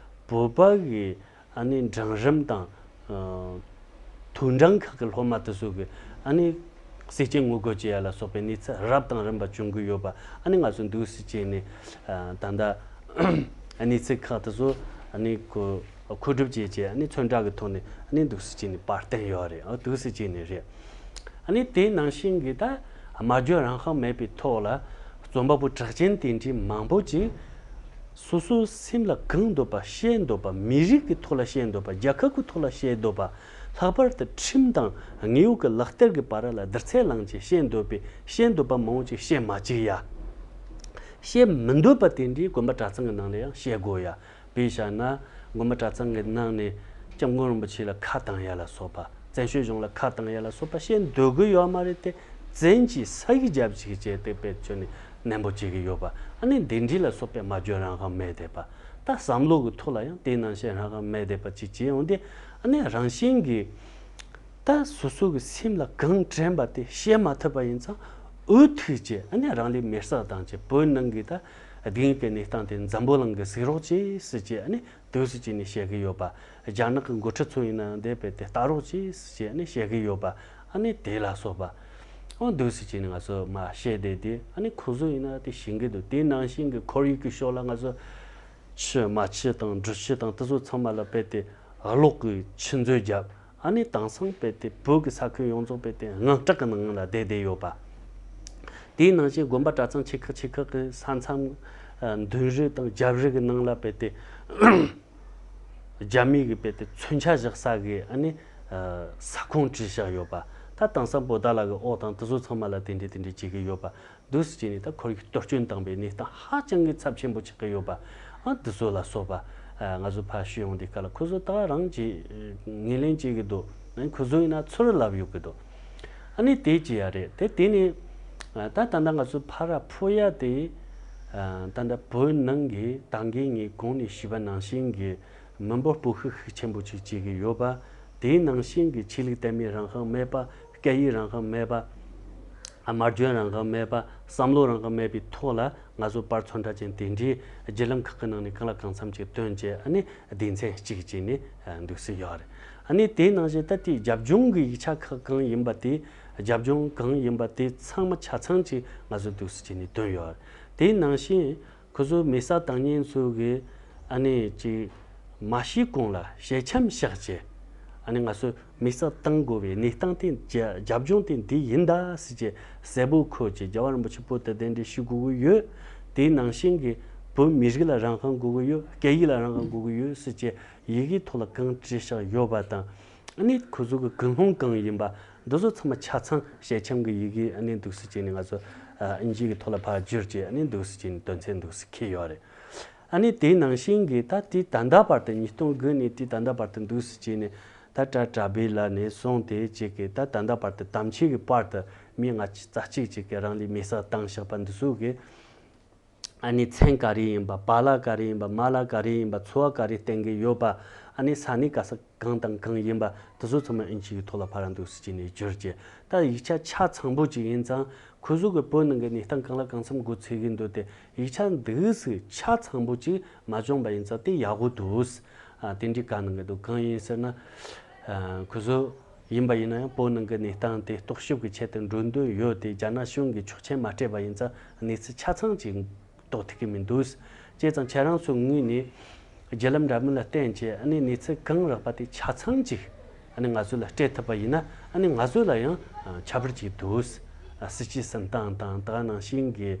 བོད་པ་གི་ཨ་ནི་འབྲིང་རིམ་དང་། ཨ་མཐོ་འབྲིང་ཁག་གི་སློབ་མ་དེ་ཚོ་གི་ཨ་ནི་ཟས་བཅད་ངོ་རྒོལ་བྱེད་ཡ་ལ་སོགས་པའི་གནས་ཚུལ་རབ་དང་རིམ་པ་བྱུང་གི་ཡོད་པ། ཨ་ནི་ང་ཚོ་འདུག་སེ་བྱས་ནས་ཨ་ད་ལྟ་གནས་ཚུལ་ཁག་དེ་ཚོ་ཨ་ནི་མཁོ་མཁོ་སྒྲུབ་བྱས་བྱས་ཨ་ནི་ཚོན་ཁྲ་གི་ཐོག་ནས་ཨ་ནི་འདུག་སེ་བྱས་ནས་པར་བསྟན་ཡོད་རེད། ཨ་འདུག་སེ་བྱས་ནས་རེད། ཨ་ནི་དེ་ནང་བཞིན་གྱི་ད་སྨྲ་བརྗོད་རང་དབང་མེད་པའི་ཐོག་ལ་རྩོམ་པ་པོ་གྲགས་ཅན་དེ་འདྲའི་མང་པོ་ཅིག་ སོ་སོའི་སེམས་ལ་གང་འདོད་པ་བཤད་འདོད་པ། མི་རིགས་ཀྱི་ཐོག་ལ་བཤད་འདོད་པ། རྒྱལ་ཁབ་ཀྱི་ཐོག་ལ་བཤད་འདོད་པ། ལྷག་པར་དུ་ཁྲིམས་དང་དངོས་ཡོད་ཀྱི་ལག་བསྟར་གྱི་བར་ལ་བསྡུར་ཚད་བླངས་ཀྱིས་བཤད་འདོད་པའི་བཤད་འདོད་པ་མང་བོ་ཅིག་བཤད་མ་བཅུག་ཡ། བཤད་མི་འདོད་པ་དེ་འདྲའི་དགོན་པ་གྲྭ་ཚང་གི་ནང་ལ་ཡང་བཤད་དགོས་ཡ། དཔེ་བཞག་ན། དགོན་པ་གྲྭ་ཚང་གི་ནང་ནས་སྐྱབས་མགོན་རིན་པོ་ཆེ་ལ་ཁ་བཏང་ཡ་ལ་སོགས་པ། བཙན་བྱོལ་གཞུང་ལ་ཁ་བཏང་ཡ་ལ་སོགས་པ་བཤད་འདོད་གི་ཡོད་མ་རེད་དེ། བཙན་གྱིས་ས་ཡིག་རྒྱབ་ཅིག་བྱས་ཏེ་དཔེ་བྱས་ནས་ནན་པོ་བྱེད་གི་ཡོད་པ། ཨ་ནི་འདི་འདྲའི་ལ་སོགས་པའི་སྨྲ་བརྗོད་རང་དབང་མེད་བསྡད་པ། ད་བསམ་བློ་གི་ཐོག་ལ་ཡང་དེ་ནང་བཞིན་རང་དབང་མེད་བསྡད་པ་ཅིག་བྱས་ཡོང་དུས། ཨ་ནི་རང་བཞིན་གྱིས་ད་སོ་སོ་གི་སེམས་ལ་གང་དྲན་པ་དེ་བཤད་མ་ཐུབ་པ་ཡིན་ཙང་འུ་ཐུག་བྱས། ཨ་ནི་རང་ལུས་མེར་སྲེག་བཏང་བྱས། བོད་ནང་གི་ད་སྡུག་བསྔལ་གྱི་གནས་སྟངས་དེ་འཛམ་བུ་གླིང་གིས་གཟིགས་རོགས་བྱེད་ཟེར་བྱས། ཨ་ནི་འདུག་སེ་བྱས་ནས་བཤད་གི་ཡོད་པ། རྒྱ་ནག་གི་འགོ་ཁྲིད་ཚོ་ཡིན་ན་འདི་རྦད་དེ་ལྟ་རོགས་བྱེད་ཟེར་བྱས་ནས་བཤད་གི་ཡོད་པ། ཨ་ནི་དེ་ལ་སོགས་པ། ཨོ་འདུག་སེ་བྱས་ནས་ང་ཚོ་མར་བཤད་བསྡད་དེ། ཨ་ནི་ཁོ་ཚོ་ཡིན་ན་དེ་ཤེས་གི་འདུག་དེ་ནང་བཞིན་གྱི་ཁོར་ཡུག་གི་ཕྱོགས་ལ་ང་ཚོ་ཆུ། རྨ་ཆུ་དང་འབྲི་ཆུ་དང་དེ་ཚོ་ཚང་མ་ལ་རྦད་དེ་གློག་གི་ཆུ་མཛོད་བརྒྱབ། ཨ་ནི་དེང་སང་རྦད་དེ་བོད་ཀྱི་ས་ཁུལ་ཡོངས་རྫོགས་རྦད་དེ་དངངས་སྐྲག་གི་ནང་ལ་བསྡད་བསྡད་ཡོད་པ། དེའི་ནང་བཞིན་དགོན་པ་གྲྭ་ཚང་ཆེ་ཁག་ཆེ་ཁག་གི་ས་མཚམས། ཨ། མདུན་རི་དང་རྒྱབ་རི་གི་ནང་ལ་རྦད་དེ་རྒྱ་མི་གིས་རྦད་དེ་མཚོན་ཆ་བཞག་ས་གི། ཨ་ནི། ཨ། ས་ཁོངས་བྲིས་བཞག་ཡོད་པ། ད་དེང་སང་བོད་ཟླ་ལག་གི་ཨོ་དང་དེ་ཚོ་ཚང་མ་ལ་དེ་འདྲས་དེ་འདྲས་བྱེད་གི་ཡོད་པ། འདུག་སེ་བྱས་ནས་ད་ཁོར་ཡུག་གཏོར་སྐྱོན་བཏང་པའི་གནས་སྟངས་ཧ་ཅང་གི་ཚབས་ཆེན་པོ་ཆགས་ཀྱི་ཡོད་པ། ཨ། འདི་ཚོ་ལ་སོགས་པ། ཨ། ང་ཚོ་ཕར་ཞུ་ཡོང་དུས་སྐབས་ལ་ཁོ་ཚོ་ད་རང་གིས་ངོས་ལེན་བྱེད་ཀྱི་འདུག་ཨ་ནི་ཁོ་ཚོ་ཡིན་ན་ཚུར་ལབ་ཡོང་གི་འདུག་ཨ་ནི་དེ་བྱས་ཡ་རེད་དེ། དེ་ནས། ཨ། ད་ད་ལྟ་ང་ཚོ་ཕར་ཕུད་ཡ་དེ། ཨ། ད་ལྟ་བོད་ནང་གི་ད་གིན་ངས་གོང་ནས་ཞུས་པ་ནང་བཞིན་གྱི་མི་འབོར་སྤུ་ཤུགས་ཤུགས་ཆེན་པོ་ཅིག་བྱེད་ཀྱི་ཡོད་པ། དེའི་ནང་བཞིན་གྱི་ཆོས་ལུགས་དད་མོས་རང་དབང་མེད་པ། སྐད་ཡིག་རང་དབང་མེད་པ། སྨྲ་བརྗོད་རང་དབང་མེད་པ། བསམ་བློ་རང་དབང་མེད་པའི་ཐོག་ལ་ང་ཚོ་དཔའ་རྩལ་འདྲ་ཅན་དེ་འདྲའི་བརྒྱུད་ལམ་ཁག་གི་ནང་ནས་གང་ལ་གང་འཚམ་ཅིག་བཏོན་བྱས། ཨ་ནི་སྡེ་ཚན་གཅིག་བྱས་ནས་འདུག་སེ་ཡོད་རེད། ཨ་ནི་དེའི་ནང་བཞིན་ད་དེའི་རྒྱབ་ལྗོངས་ཀྱི་ཡིག་ཆ་ཁག་གང་ཡིན་པ་དེ། རྒྱབ་ལྗོངས་གང་ཡིན་པ་དེ་ཚང་མ་ཆ་ཚང་ཅིག་ང་ཚོ་འདུག་སེ་བྱས་ནས་བཏོན་ཡོད་རེད། དེའི་ནང་བཞིན། ཁོ་ཚོ་མེ་བསད་བཏང་མཁན་ཚོ་གི། ཨ་ནི་ཅིག་མ་ཤི་གོང་ལ་ཞལ་ཆེམས་བཞག་བྱས། ཨ་ནི་ང་ཚོ་མེ་བསད་བཏང་དགོས་པའི་གནས་སྟངས་དེ། རྒྱ་རྒྱབ་ལྗོངས་དེ་འདི་ཡིན་ད་ཟེར་བྱས་གསལ་པོ་འཁོད་བྱས། རྒྱལ་བ་རིན་པོ་ཆེ་བོད་དུ་གདན་འདྲེན་ཞུ་དགོས་ཀྱི་ཡོད། དེའི་ནང་བཞིན་གྱི་བོད་མི་རིགས་ལ་རང་དབང་དགོས་ཀྱི་ཡོད། སྐད་ཡིག་ལ་རང་དབང་དགོས་ཀྱི་ཡོད་ཟེར་བྱས་ཡི་གེའི་ཐོག་ལ་གང་བྲིས་བཞག་ཡོད་པ་དང་། ཨ་ནི་ཁོ་ཚོ་གི་ཀུན་སློང་གང་ཡིན་པ། འདི་ཚོ་ཚང་མ་ཆ་ཚང་ཞལ་ཆེམས་ཀྱི་ཡི་གེ། ཨ་ནི་འདུག་སེ་བྱས་ནས་ང་ཚོ། ཨ། ཨིན་ཇི་གི་ཐོག་ལ་ཕར་བསྒྱུར་བྱས། ཨ་ནི་འདུག་སེ་བྱས་ནས་དོན་ཚན་འདུག་སེ་འཁྱེར་ཡོད་རེད། ཨ་ནི་དེའི་ནང་བཞིན་གྱི་ད་དེ་ད་ལྟ་བར་དུ། ཉིས་སྟོང་དགུ་ནས་དེ་ད་ལྟ་བར་དུ་འདུག་སེ་བྱས་ནས། ད་གྲྭ་གྲྭ་པའི་ལ་ནས་བཟུང་སྟེ་ཅིག་གི་ད་ད་ལྟ་བར་དུ་དམ་ཆོས་ཀྱི་བར་དུ་མི་ལྔ་བཅུ་རྩ་གཅིག་ཅིག་གིས་རང་ལུས་མེ་བསད་བཏང་བཞག་པ་འདི་ཚོ་གི། ཨ་ནི་མཚན་ག་རེ་ཡིན་པ། པཱ་ལགས་ག་རེ་ཡིན་པ། མ་ལགས་ག་རེ་ཡིན་པ། ཚོ་བ་ག་རེ་བསྟེན་གྱི་ཡོད་པ། ཨ་ནི་ས་གནས་ག་ས་གང་དང་གང་ཡིན་པ། དེ་ཚོ་ཚང་མ་ཨིན་ཇི་གི་ཐོག་ལ་ཕར་འདུག་སེ་བྱས་ནས་བསྒྱུར་བྱས། ད་ཡིག་ཆ་ཆ་ཚང་པོ་ཅིག་ཡིན་ཙང་། ཁོ་ཚོ་གི་བོད་ནང་གི་གནས་སྟངས་གང་ལ་གང་འཚམ་མགོ་ཚོས་ཀྱི་འདུག་སྟེ། ཡིག་ཆ་འདུག་སེ་ཆ་ཚང་པོ་ཅིག་མ་བྱུང་པ་ཡིན་ཙང་དེ་ཡག་པོ་འདུག་ཨ། དེ་འདྲའི་བཀའ་གནང་གི་འདུག་གང་ཡིན་ཟེར་ན། ཨ། ཁོ་ཚོ་ཡིན་པ་ཡིན་ན་ཡང་བོད་ནང་གི་གནས་སྟངས་དེ་རྟོག་ཞིབ་ཀྱི་ཆེད་དུ་འགྲོ་འདོད་ཡོད་དེ། རྒྱ་ནག་གཞུང་གིས་ཆོག་མཆན་མ་སྤྲད་པ་ཡིན་ཙང་གནས་ཚུལ་ཆ་ཚང་ཅིག་རྟོགས་ཐུབ་ཀྱི་མི་འདུག་བྱས་ཙང་ཁྱེད་རང་ཚོའི་ངོས་ནས་བརྒྱུད་ལམ་འདྲ་མིན་ལ་བརྟེན་བྱས། ཨ་ནི་གནས་ཚུལ་གང་རག་པ་དེ་ཆ་ཚང་ཅིག་ཨ་ནི་ང་ཚོ་ལ་སྤྲད་ཐུབ་པ་ཡིན་ན། ཨ་ནི་ང་ཚོ་ལ་ཡང་ཁྱད་པར་ཅིག་འདུག་སྲིད་ཇུས་ཟིན་སྟངས་དང་། དེ་ག་ནང་བཞིན་གྱི་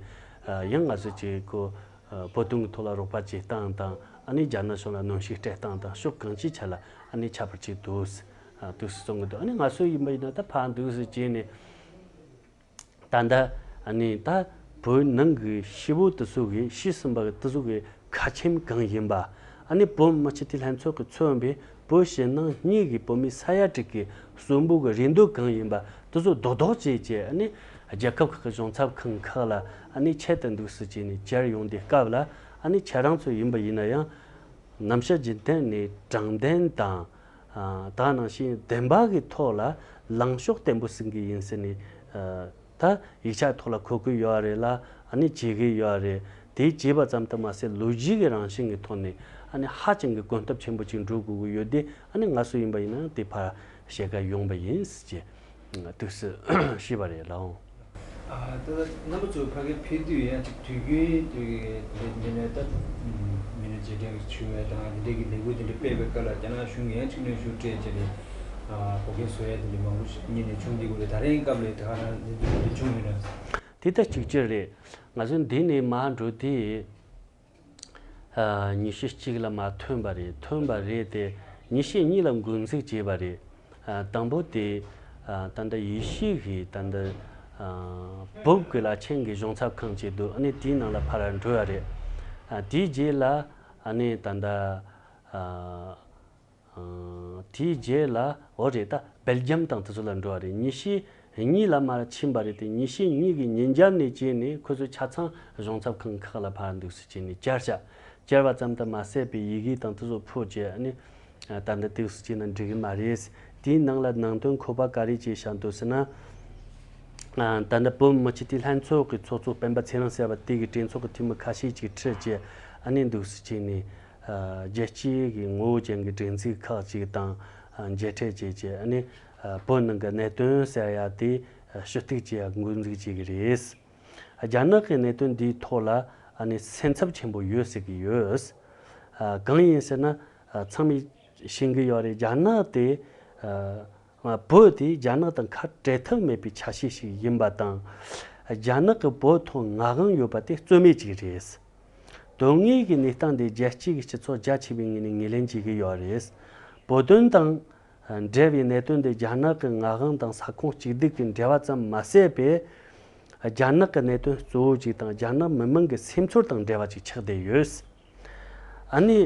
ཡང་ང་ཚོ་ཅིག་གོ། ཨ། བོད་དོན་གྱི་ཐོག་ལ་རོགས་པ་བྱེད་སྟངས་དང་། ཨ་ནི་རྒྱ་ནག་གཞུང་ལ་གནོན་ཤུགས་སྤྲད་སྟངས་དང་། ཕྱོགས་གང་ཅིའི་ཆ་ལ་ཨ་ནི་ཁྱད་པར་ཅིག་འདུག་ཨ། འདུག་སེ་བརྩི་གི་འདུག་ཨ་ནི་ང་ཚོ་ཡིན་པ་ཡིན་ན་ད་ཕར་འདུག་སེ་བྱས་ནས། ད་ལྟ་ཨ་ནི་ད་བོད་ནང་གི་སྐྱེ་བོ་དེ་ཚོ་གི། ཤི་ཟིན་པ་དེ་ཚོ་གི་ཁ་ཆེམས་གང་ཡིན་པ། ཨ་ནི་བོད་མི་སྤྱི་འཐུས་ལྷན་ཚོགས་ཀྱིས་མཚོན་པའི་བོད་ཕྱི་ནང་གཉིས་ཀྱི་བོད་མི་ས་ཡ་དྲུག་གི་གསོན་པོ་གི་རེ་འདོད་གང་ཡིན་པ་དེ་ཚོ་རྡོག་རྡོག་བྱས་བྱས། ཨ་ནི་རྒྱལ་ཁབ་ཁག་གི་གཞུང་ཚབ་ཁང་ཁག་ལ་ཨ་ནི་ཆེད་དུ་འདུག་སེ་བྱས་ནས་བཅར་ཡོང་དུས་སྐབས་ལ། ཨ་ནི་ཁྱེད་རང་ཚོ་ཡིན་པ་ཡིན་ན་ཡང་ནམ་ཞག་རྒྱུན་གཏན་ནས་དྲང་བདེན་དང་། ཨ། དེ་ག་ནང་བཞིན་བདེན་པ་གི་ཐོག་ལ་ལངས་ཕྱོགས་བརྟན་པོ་ཟིན་གི་ཡིན་ཟེར་ནས། ཨ། ད་ཡིག་ཆ་ཐོག་ལ་འཁོད་གི་ཡོད་རེད་ལ། ཨ་ནི་བྱེད་གི་ཡོད་རེད། དེ་བྱས་པ་ཙམ་དུ་མ་ཟད་ལོ་རྒྱུས་ཀྱི་རང་བཞིན་གྱི་ཐོག་ནས་ཨ་ནི་ཧ་ཅང་གི་གོམ་སྟབས་ཆེན་པོ་ཅིག་འགྲོ་དགོས་ཀྱི་ཡོད་དེ། ཨ་ནི་ང་ཚོ་ཡིན་པ་ཡིན་ན་དེ་ཕར་ཞལ་བཀའ་ཡོང་པ་ཡིན་ཟེར་གྱི་འདུག་སེ་ཞུས་པ་རེད་ལགས། ཨ། ད་ལྟ་རྣམ་པ་ཚོ་ཕ་གིར་ཕེབས་དུས་ཡང་ཅིག་དུས་རྒྱུན་དུ་འདི་ནས་ད་མི་སྣ་རྗེས་དྲན་ཞུ་བ་དང་། འདི་འདྲའི་གི་ལས་འགུལ་དེ་འདྲ་སྤེལ་བའི་སྐབས་ལ་རྒྱ་ནག་གཞུང་གིས་ཡང་ཅིག་གནོན་ཤུགས་སྤྲད་བྱས་ནས། ཨ། འགོག་རྐྱེན་བཟོ་ཡ་དེ་འདྲ་མང་པོ་ཞིག་གཉིས་ནས་བྱུང་བསྡད་ཀྱི་རེད། ད་རེས་སྐབས་ལ་ད་ག་རང་འདི་འདྲ་བྱུང་ཡོད་ན། དེ་ད་གཅིག་གྱུར་རེད། ང་ཚོ་འདི་ནས་མར་འགྲོ་དུས། ཉི་ཤུ་གཅིག་ལ་མར་ཐོན་པ་རེད། ཐོན་པ་རེད་དེ། ཉི་ཤུ་གཉིས་ལ་འགོ་འཛུགས་བྱས་པ་རེད། དང་པོ་དེ་ད་ལྟ་ཡེ་ཤུ་གི་ད་ལྟ་བོད་ཀྱི་བླ་ཆེན་གྱི་གཞུང་ཚབ་ཁང་བྱས་འདུག་ཨ་ནི་དེའི་ནང་ལ་ཕར་འགྲོ་ཡ་རེད། དེའི་རྗེས་ལ་ཨ་ནི་ད་ལྟ་དེའི་རྗེས་ལ་འོ་རེད། ད་སྦེལ་ཇམ་དང་དེ་ཚོ་ལ་འགྲོ་བ་རེད། ཉི་ཤུ་གཉིས་ལ་མར་ཕྱིན་པ་རེད་དེ། ཉི་ཤུ་གཉིས་ཀྱི་ཉིན་རྒྱབ་ནས་བྱས་ནས་ཁོ་ཚོ་ཆ་ཚང་གཞུང་ཚབ་ཁང་ཁག་ལ་ཕར་འདུག་སེ་བྱས་ནས་བཅར་བྱ། བཅར་བ་ཙམ་དུ་མ་ཟད་པའི་ཡི་གེ་དང་དེ་ཚོ་ཕུལ་བྱས་ཨ་ནི་ད་ལྟ་འདུག་སེ་བྱས་ན་འགྲིག་གི་མ་རེད། དེའི་ནང་ལ་ནང་དོན་ཁོ་པ་ག་རེ་བྱས་བཞག་འདུག་ཟེར་ན། ད་ལྟ་བོད་མི་སྤྱི་འཐུས་ལྷན་ཚོགས་ཀྱི་ཚོགས་གཙོ་སྤེན་པ་ཚེ་རིང་ཟེར་བ་དེ་གི་གྲོས་ཚོགས་ཀྱི་འཐུས་མི་ཁ་ཤས་ཅིག་ཁྲིད་བྱས་ཨ་ནི་འདུག་སེ་བྱས་ནས། རྒྱལ་སྤྱིའི་གི་ངོ་བོ་ཅན་གྱི་སྒྲིག་འཛུགས་ཁག་ཅིག་དང་མཇལ་འཕྲད་བྱས་བྱས་ཨ་ནི་བོད་ནང་གི་གནད་དོན་ཟེར་ཡ་དེ་ཞུ་གཏུག་བྱེད་ཡ་འགོ་འཛུགས་བྱེད་ཀྱི་རེད། རྒྱ་ནག་གི་གནད་དོན་འདིའི་ཐོག་ལ་ཨ་ནི་སེམས་འཚབ་ཆེན་པོ་ཡོད་ཟེར་གྱི་ཡོད། གང་ཡིན་ཟེར་ན་ཚང་མས་ཤེས་ཀྱི་ཡོད་རེད། རྒྱ་ནག་དེ། བོད་དེ་རྒྱ་ནག་དང་ཁ་བྲལ་ཐབས་མེད་པའི་ཆ་ཤས་ཤིག་ཡིན་པ་དང་། རྒྱ་ནག་གི་བོད་ཐོག་མངའ་དབང་ཡོད་པ་དེ་རྩོད་མེད་ཅིག་རེད། དོན་དངོས་ཀྱི་གནས་སྟངས་དེ་རྒྱལ་སྤྱི་གི་སྤྱི་ཚོགས་རྒྱ་ཆེ་བའི་ངོས་ནས་ངོས་ལེན་བྱེད་ཀྱི་ཡོད་རེད། བོད་དོན་དང་འབྲེལ་བའི་གནད་དོན་དེ་རྒྱ་ནག་གི་མངའ་དབང་དང་ས་ཁོངས་གཅིག་སྡུད་ཀྱི་འབྲེལ་བ་ཙམ་མ་ཟད་པའི། རྒྱ་ནག་གི་གནད་དོན་གཙོ་བོ་ཅིག་དང་རྒྱ་ནག་མི་དམངས་ཀྱི་སེམས་ཚོར་དང་འབྲེལ་བ་ཅིག་ཆགས་བསྡད་ཡོད། ཨ་ནི་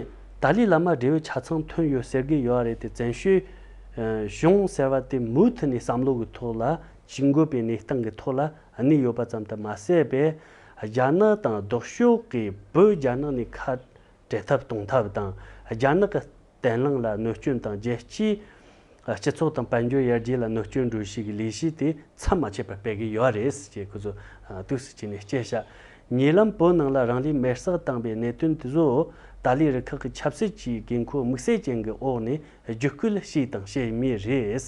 ཏཱ་ལའི་བླ་མ་འབྲེལ་ཡོད་ཆ་ཚང་ཐོན་ཡོད་ཟེར་གྱི་ཡོད་རེད་དེ། བཙན་བྱོལ་གཞུང་ཟེར་བ་དེ་མུ་མཐུད་ནས་བསམ་བློ་གི་ཐོག་ལ་ཅིག་འགོད་པའི་གནས་སྟངས་ཀྱི་ཐོག་ལ་ཨ་ནི་ཡོད་པ་ཙམ་དུ་མ་ཟད་པའི། རྒྱ་ནག་དང་ལྡོག་ཕྱོགས་ཀྱི་བོད་རྒྱ་ནག་ནས་ཁ་བྲལ་ཐབས་གཏོང་ཐབས་དང་། རྒྱ་ནག་གི་བརྟན་ལྷིང་ལ་གནོད་སྐྱོན་དང་རྒྱལ་སྤྱིའི་སྤྱི་ཚོགས་དང་དཔལ་འབྱོར་ཡར་རྒྱས་ལ་གནོད་སྐྱོན་འགྲོ་བཞིན་གྱི་ལས་གཞི་དེ་མཚམས་མ་ཆད་པར་སྤེལ་གྱི་ཡོད་རེད་ཅེས་ཁོ་ཚོ་འདུག་སེ་བྱས་ནས་བཤད་བཞག་ཉེ་ལམ་བོད་ནང་ལ་རང་ལུས་མེར་སྲེག་བཏང་བའི་གནད་དོན་དེ་ཚོ་ཏཱ་ལའི་རུ་ཁག་གི་ཆབ་སྲིད་ཀྱི་དགོས་མཁོ་དམིགས་བསལ་ཅན་གྱི་འོག་ནས་བརྒྱུད་སྐུལ་བྱས་དང་བྱེད་མུས་རེད།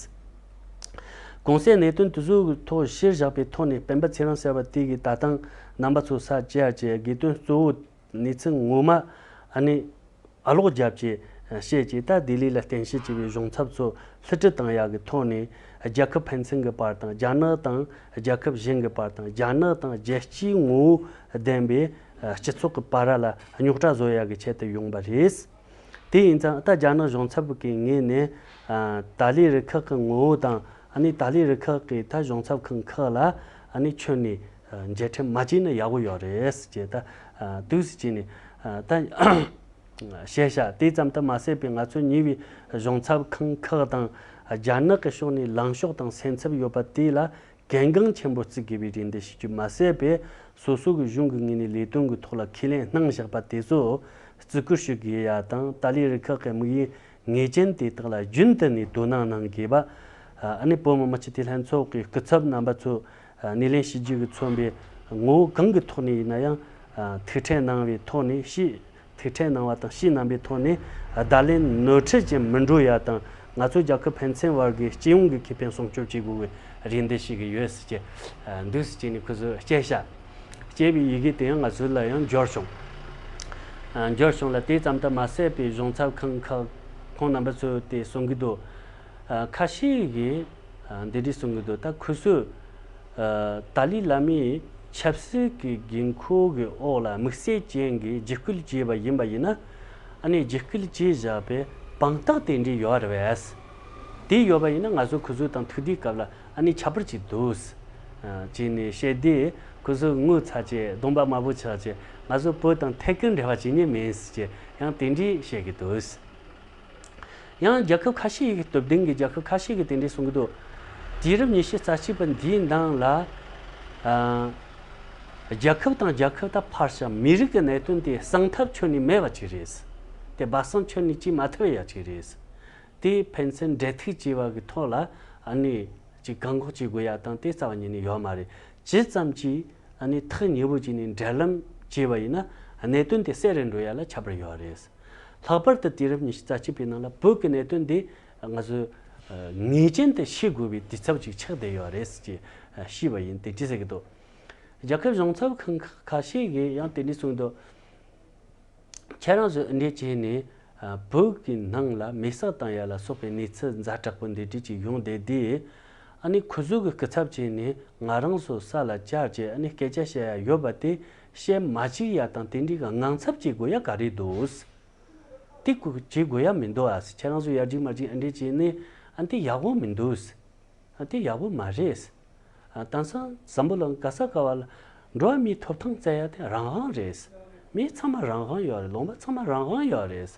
གོང་གསལ་གནད་དོན་དེ་ཚོའི་ཐོག་གཞིར་བཞག་པའི་ཐོག་ནས་སྤེན་པ་ཚེ་རིང་ཟེར་བ་དེ་གིས་ད་ཐེངས་རྣམ་པ་ཚོ་ས་བཅར་གྱི་དགོས་དོན་གཙོ་བོ་གནས་ཚུལ་ངོ་མ་ཨ་ནི་ཨ་ལོག་བརྒྱབ་ཀྱི་བཤད་ཀྱི། ད་ལྡི་ལི་ལ་རྟེན་གཞི་བྱས་པའི་གཞུང་ཚབ་ཚོ་ལྷི་ཁྲི་བཏང་ཡག་གི་ཐོག་ནས་རྒྱལ་ཁབ་ཕན་ཚུན་གྱི་བར་དང་། རྒྱ་ནག་དང་རྒྱལ་ཁབ་གཞན་གྱི་བར་དང་། རྒྱ་ནག་དང་རྒྱལ་སྤྱིའི་ངོ་བོ་ལྡན་པའི་སྤྱི་ཚོགས་ཀྱི་བར་ལ་རྙོག་དྲ་བཟོ་ཡག་གི་ཆེད་དུ་ཡོང་པ་རེད། དེ་ཡིན་ཙང་ད་རྒྱ་ནག་གཞུང་ཚབ་ཀྱི་ངོས་ནས་ཏཱ་ལའི་རུ་ཁག་གི་ངོ་བོ་དང་། ཨ་ནི་ཏཱ་ལའི་རུ་ཁག་གིས་ད་གཞུང་ཚབ་ཁང་ཁག་ལ་ཨ་ནི་ཁྱོན་ནས་མཇལ་འཕྲད་མ་བྱས་ན་ཡག་པོ་ཡོད་རེད་ཅེས་ད་འདུག་སེ་བྱས་ནས་ད། བཤད་བྱ་དེ་ཙམ་དུ་མ་ཟད་པའི་ང་ཚོ་ཉེ་བའི་གཞུང་ཚབ་ཁང་ཁག་དང་རྒྱ་ནག་གི་ཕྱོགས་ནས་ལངས་ཕྱོགས་དང་སེམས་འཚབ་ཡོད་པ་དེ་ལ་གལ་འགངས་ཆེན་པོ་བརྩི་དགོས་པའི་རེ་འདུན་ཞུ་རྒྱུ་མ་ཟད་པའི། སོ་སོ་གི་གཞུང་གི་ངོས་ནས་ལས་དོན་གྱི་ཐོག་ལ་ཁས་ལེན་གནང་བཞག་པ་དེ་ཚོ་བརྩི་བཀུར་ཞུ་དགོས་ཡ་དང་། ཏཱ་ལའི་རུ་ཁག་གི་དམིགས་ཡུལ་ངེས་ཅན་དེ་དག་ལ་རྒྱུན་དུ་ནས་དོ་སྣང་གནང་དགོས་པ། ཨ་ནི་བོད་མི་མང་སྤྱི་འཐུས་ལྷན་ཚོགས་ཀྱི་སྐུ་ཚབ་རྣམ་པ་ཚོ་སྣེ་ལེན་ཞུ་རྒྱུ་གིས་མཚོན་པའི་ངོ་བོ་གང་གི་ཐོག་ནས་ཡིན་ན་ཡང་ཐུགས་ཁྲལ་གནང་བའི་ཐོག་ནས། ཕྱིས་ཐུགས་ཁྲལ་གནང་བ་དང་ཕྱིས་གནང་པའི་ཐོག་ནས་བརྡ་ལན་ནོར་འཁྲུལ་ཅན་མི་འགྲོ་ཡ་དང་། ང་ཚོ་རྒྱལ་ཁབ་ཕན་ཚུན་བར་གྱི་སྤྱི་ཡོངས་ཀྱི་ཁེ་ཕན་སྲུང་སྐྱོབ་བྱེད་དགོས་པའི་རེ་འདུན་ཞུ་གི་ཡོད་ཟེར་གྱི་འདུག་ཟེར་གྱི་ནས་ཁོ་ཚོས་བཤད་བཞག་བཤད་པའི་ཡི་གེ་དེ་ཡང་ང་ཚོ་ལ་ཡང་འབྱོར་བྱུང་། འབྱོར་བྱུང་ལ་དེ་ཙམ་དུ་མ་ཟད་པའི་གཞུང་ཚབ་ཁང་ཁག་ཁོང་རྣམ་པ་ཚོས་དེ་གསུང་གི་འདུག་ཁ་ཤས་ཀྱིས་འདི་འདྲ་གསུང་གི་འདུག་ད་ཁོ་ཚོས་ཏཱ་ལའི་བླ་མའི་ཆབ་སྲིད་ཀྱི་དགོས་མཁོ་གི་འོག་ལ་དམིགས་བསལ་ཅན་གྱི་འཇིགས་སྐུལ་བྱས་པ་ཡིན་པ་ཡིན་ན། ཨ་ནི་འཇིགས་སྐུལ་བྱས་བཞག་པའི་དཔང་རྟགས་དེ་འདྲ་ཡོད་རེད་པས། དེ་ཡོད་པ་ཡིན་ན་ང་ཚོ་ཁོ་ཚོ་དང་ཐུག་དུས་སྐབས་ལ་ཨ་ནི་ཁྱད་པར་ཅིག་འདུག་ཟེར་ནས་བཤད་དུས། ཁོ་ཚོ་ངུ་ཚ་བྱས་གདོང་པ་དམར་པོ་ཆགས་བྱས། ང་ཚོ་བོད་དང་ཐད་ཀར་འབྲེལ་བ་བྱེད་མཁན་མིན་ཟེར་གྱི་ཡང་དེ་འདྲ་བཤད་ཀྱི་འདུག་ཡང་རྒྱལ་ཁབ་ཁ་ཤས་ཀྱི་སྟོབས་ལྡན་གྱི་རྒྱལ་ཁབ་ཁ་ཤས་ཀྱིས་དེ་འདྲ་གསུང་གི་འདུག་དུས་རབས་ཉི་ཤུ་རྩ་གཅིག་པ་འདིའི་ནང་ལ། ཨ། རྒྱལ་ཁབ་དང་རྒྱལ་ཁབ་དང་ཕར་བཞག་མི་རིགས་ཀྱི་གནད་དོན་དེ་གསང་ཐབས་ཁྱོན་ནས་མེད་པ་ཅིག་རེད། དེ་སྦ་གསང་ཁྱོན་ནས་བྱེད་མ་ཐུབ་ཡ་ཅིག་རེད། དེ་ཕན་ཚུན་འབྲེལ་ཐག་བཅད་པ་གི་ཐོག་ལ་ཨ་ནི་ཅིག་བཀག་འགོག་བྱེད་དགོས་ཡ་དང་དེ་རྩ་བ་ཉིད་ནས་ཡོད་མ་རེད། ཇི་ཙམ་གྱིས་ཨ་ནི་ཐག་ཉེ་པོ་བྱས་ནས་འབྲེལ་ལམ་བྱས་པ་ཡིན་ན་གནད་དོན་དེ་གསལ་རུ་འགྲོ་ཡ་ལ་ཁྱད་པར་ཡོད་རེད། ལྷག་པར་དུ་དུས་རབས་ཉི་ཤུ་རྩ་གཅིག་པའི་ནང་ལ་བོད་ཀྱི་གནད་དོན་འདི་ང་ཚོས་ངེས་ཅན་དུ་ཤེས་དགོས་པའི་དུས་ཚོད་ཅིག་ཆགས་བསྡད་ཡོད་རེད་ཅེས་ཤེས་པ་ཡིན། དེ་ཅི་ཟེར་གི་འདུག་རྒྱལ་ཁབ་གཞུང་ཚབ་ཁང་ཁ་ཤས་ཀྱིས་ཡང་དེ་འདྲ་གསུངས་འདུག་ཁྱེད་རང་ཚོས་འདི་འདྲ་བྱས་ནས་བོད་ཀྱི་ནང་ལ་མེ་སྲེག་བཏང་ཡ་ལ་སོགས་པའི་གནས་ཚུལ་ཛ་དྲག་པོ་འདི་འདྲ་ཅིག་ཡོང་བསྡད་དུས། ཨ་ནི་ཁོ་ཚོ་གི་སྐུ་ཚབ་བྱས་ནས་ང་རང་ཚོ་ས་ལ་བཅར་བྱས་ཨ་ནི་སྐད་ཆ་བཤད་ཡ་ཡོད་པ་དེ་ བཤད་མ་བཅུག་ཡ་དང་དེ་འདྲའི་གི་དངངས་འཚབ་བྱེད་དགོས་ཡ་ག་རེ་འདུག། དེ་གོ་བྱེད་དགོས་ཡ་མི་འདུག་ཨ། ཁྱེད་རང་ཚོ་ཡར་རྒྱུག་མར་རྒྱུག་ཨ་འདྲས་བྱས་ནས་ཨ་དེ་ཡག་པོ་མི་འདུག། ཨ་དེ་ཡག་པོ་མ་རེད། ཨ་དེང་སང་འཛམ་བུ་གླིང་ག་ས་ག་བ་ལ་འགྲོ་བ་མིའི་ཐོབ་ཐང་བཙལ་ཡ་དེ་རང་དབང་རེད། མི་ཚང་མ་རང་དབང་ཡོད་རེད། ལུང་པ་ཚང་མ་རང་དབང་ཡོད་རེད།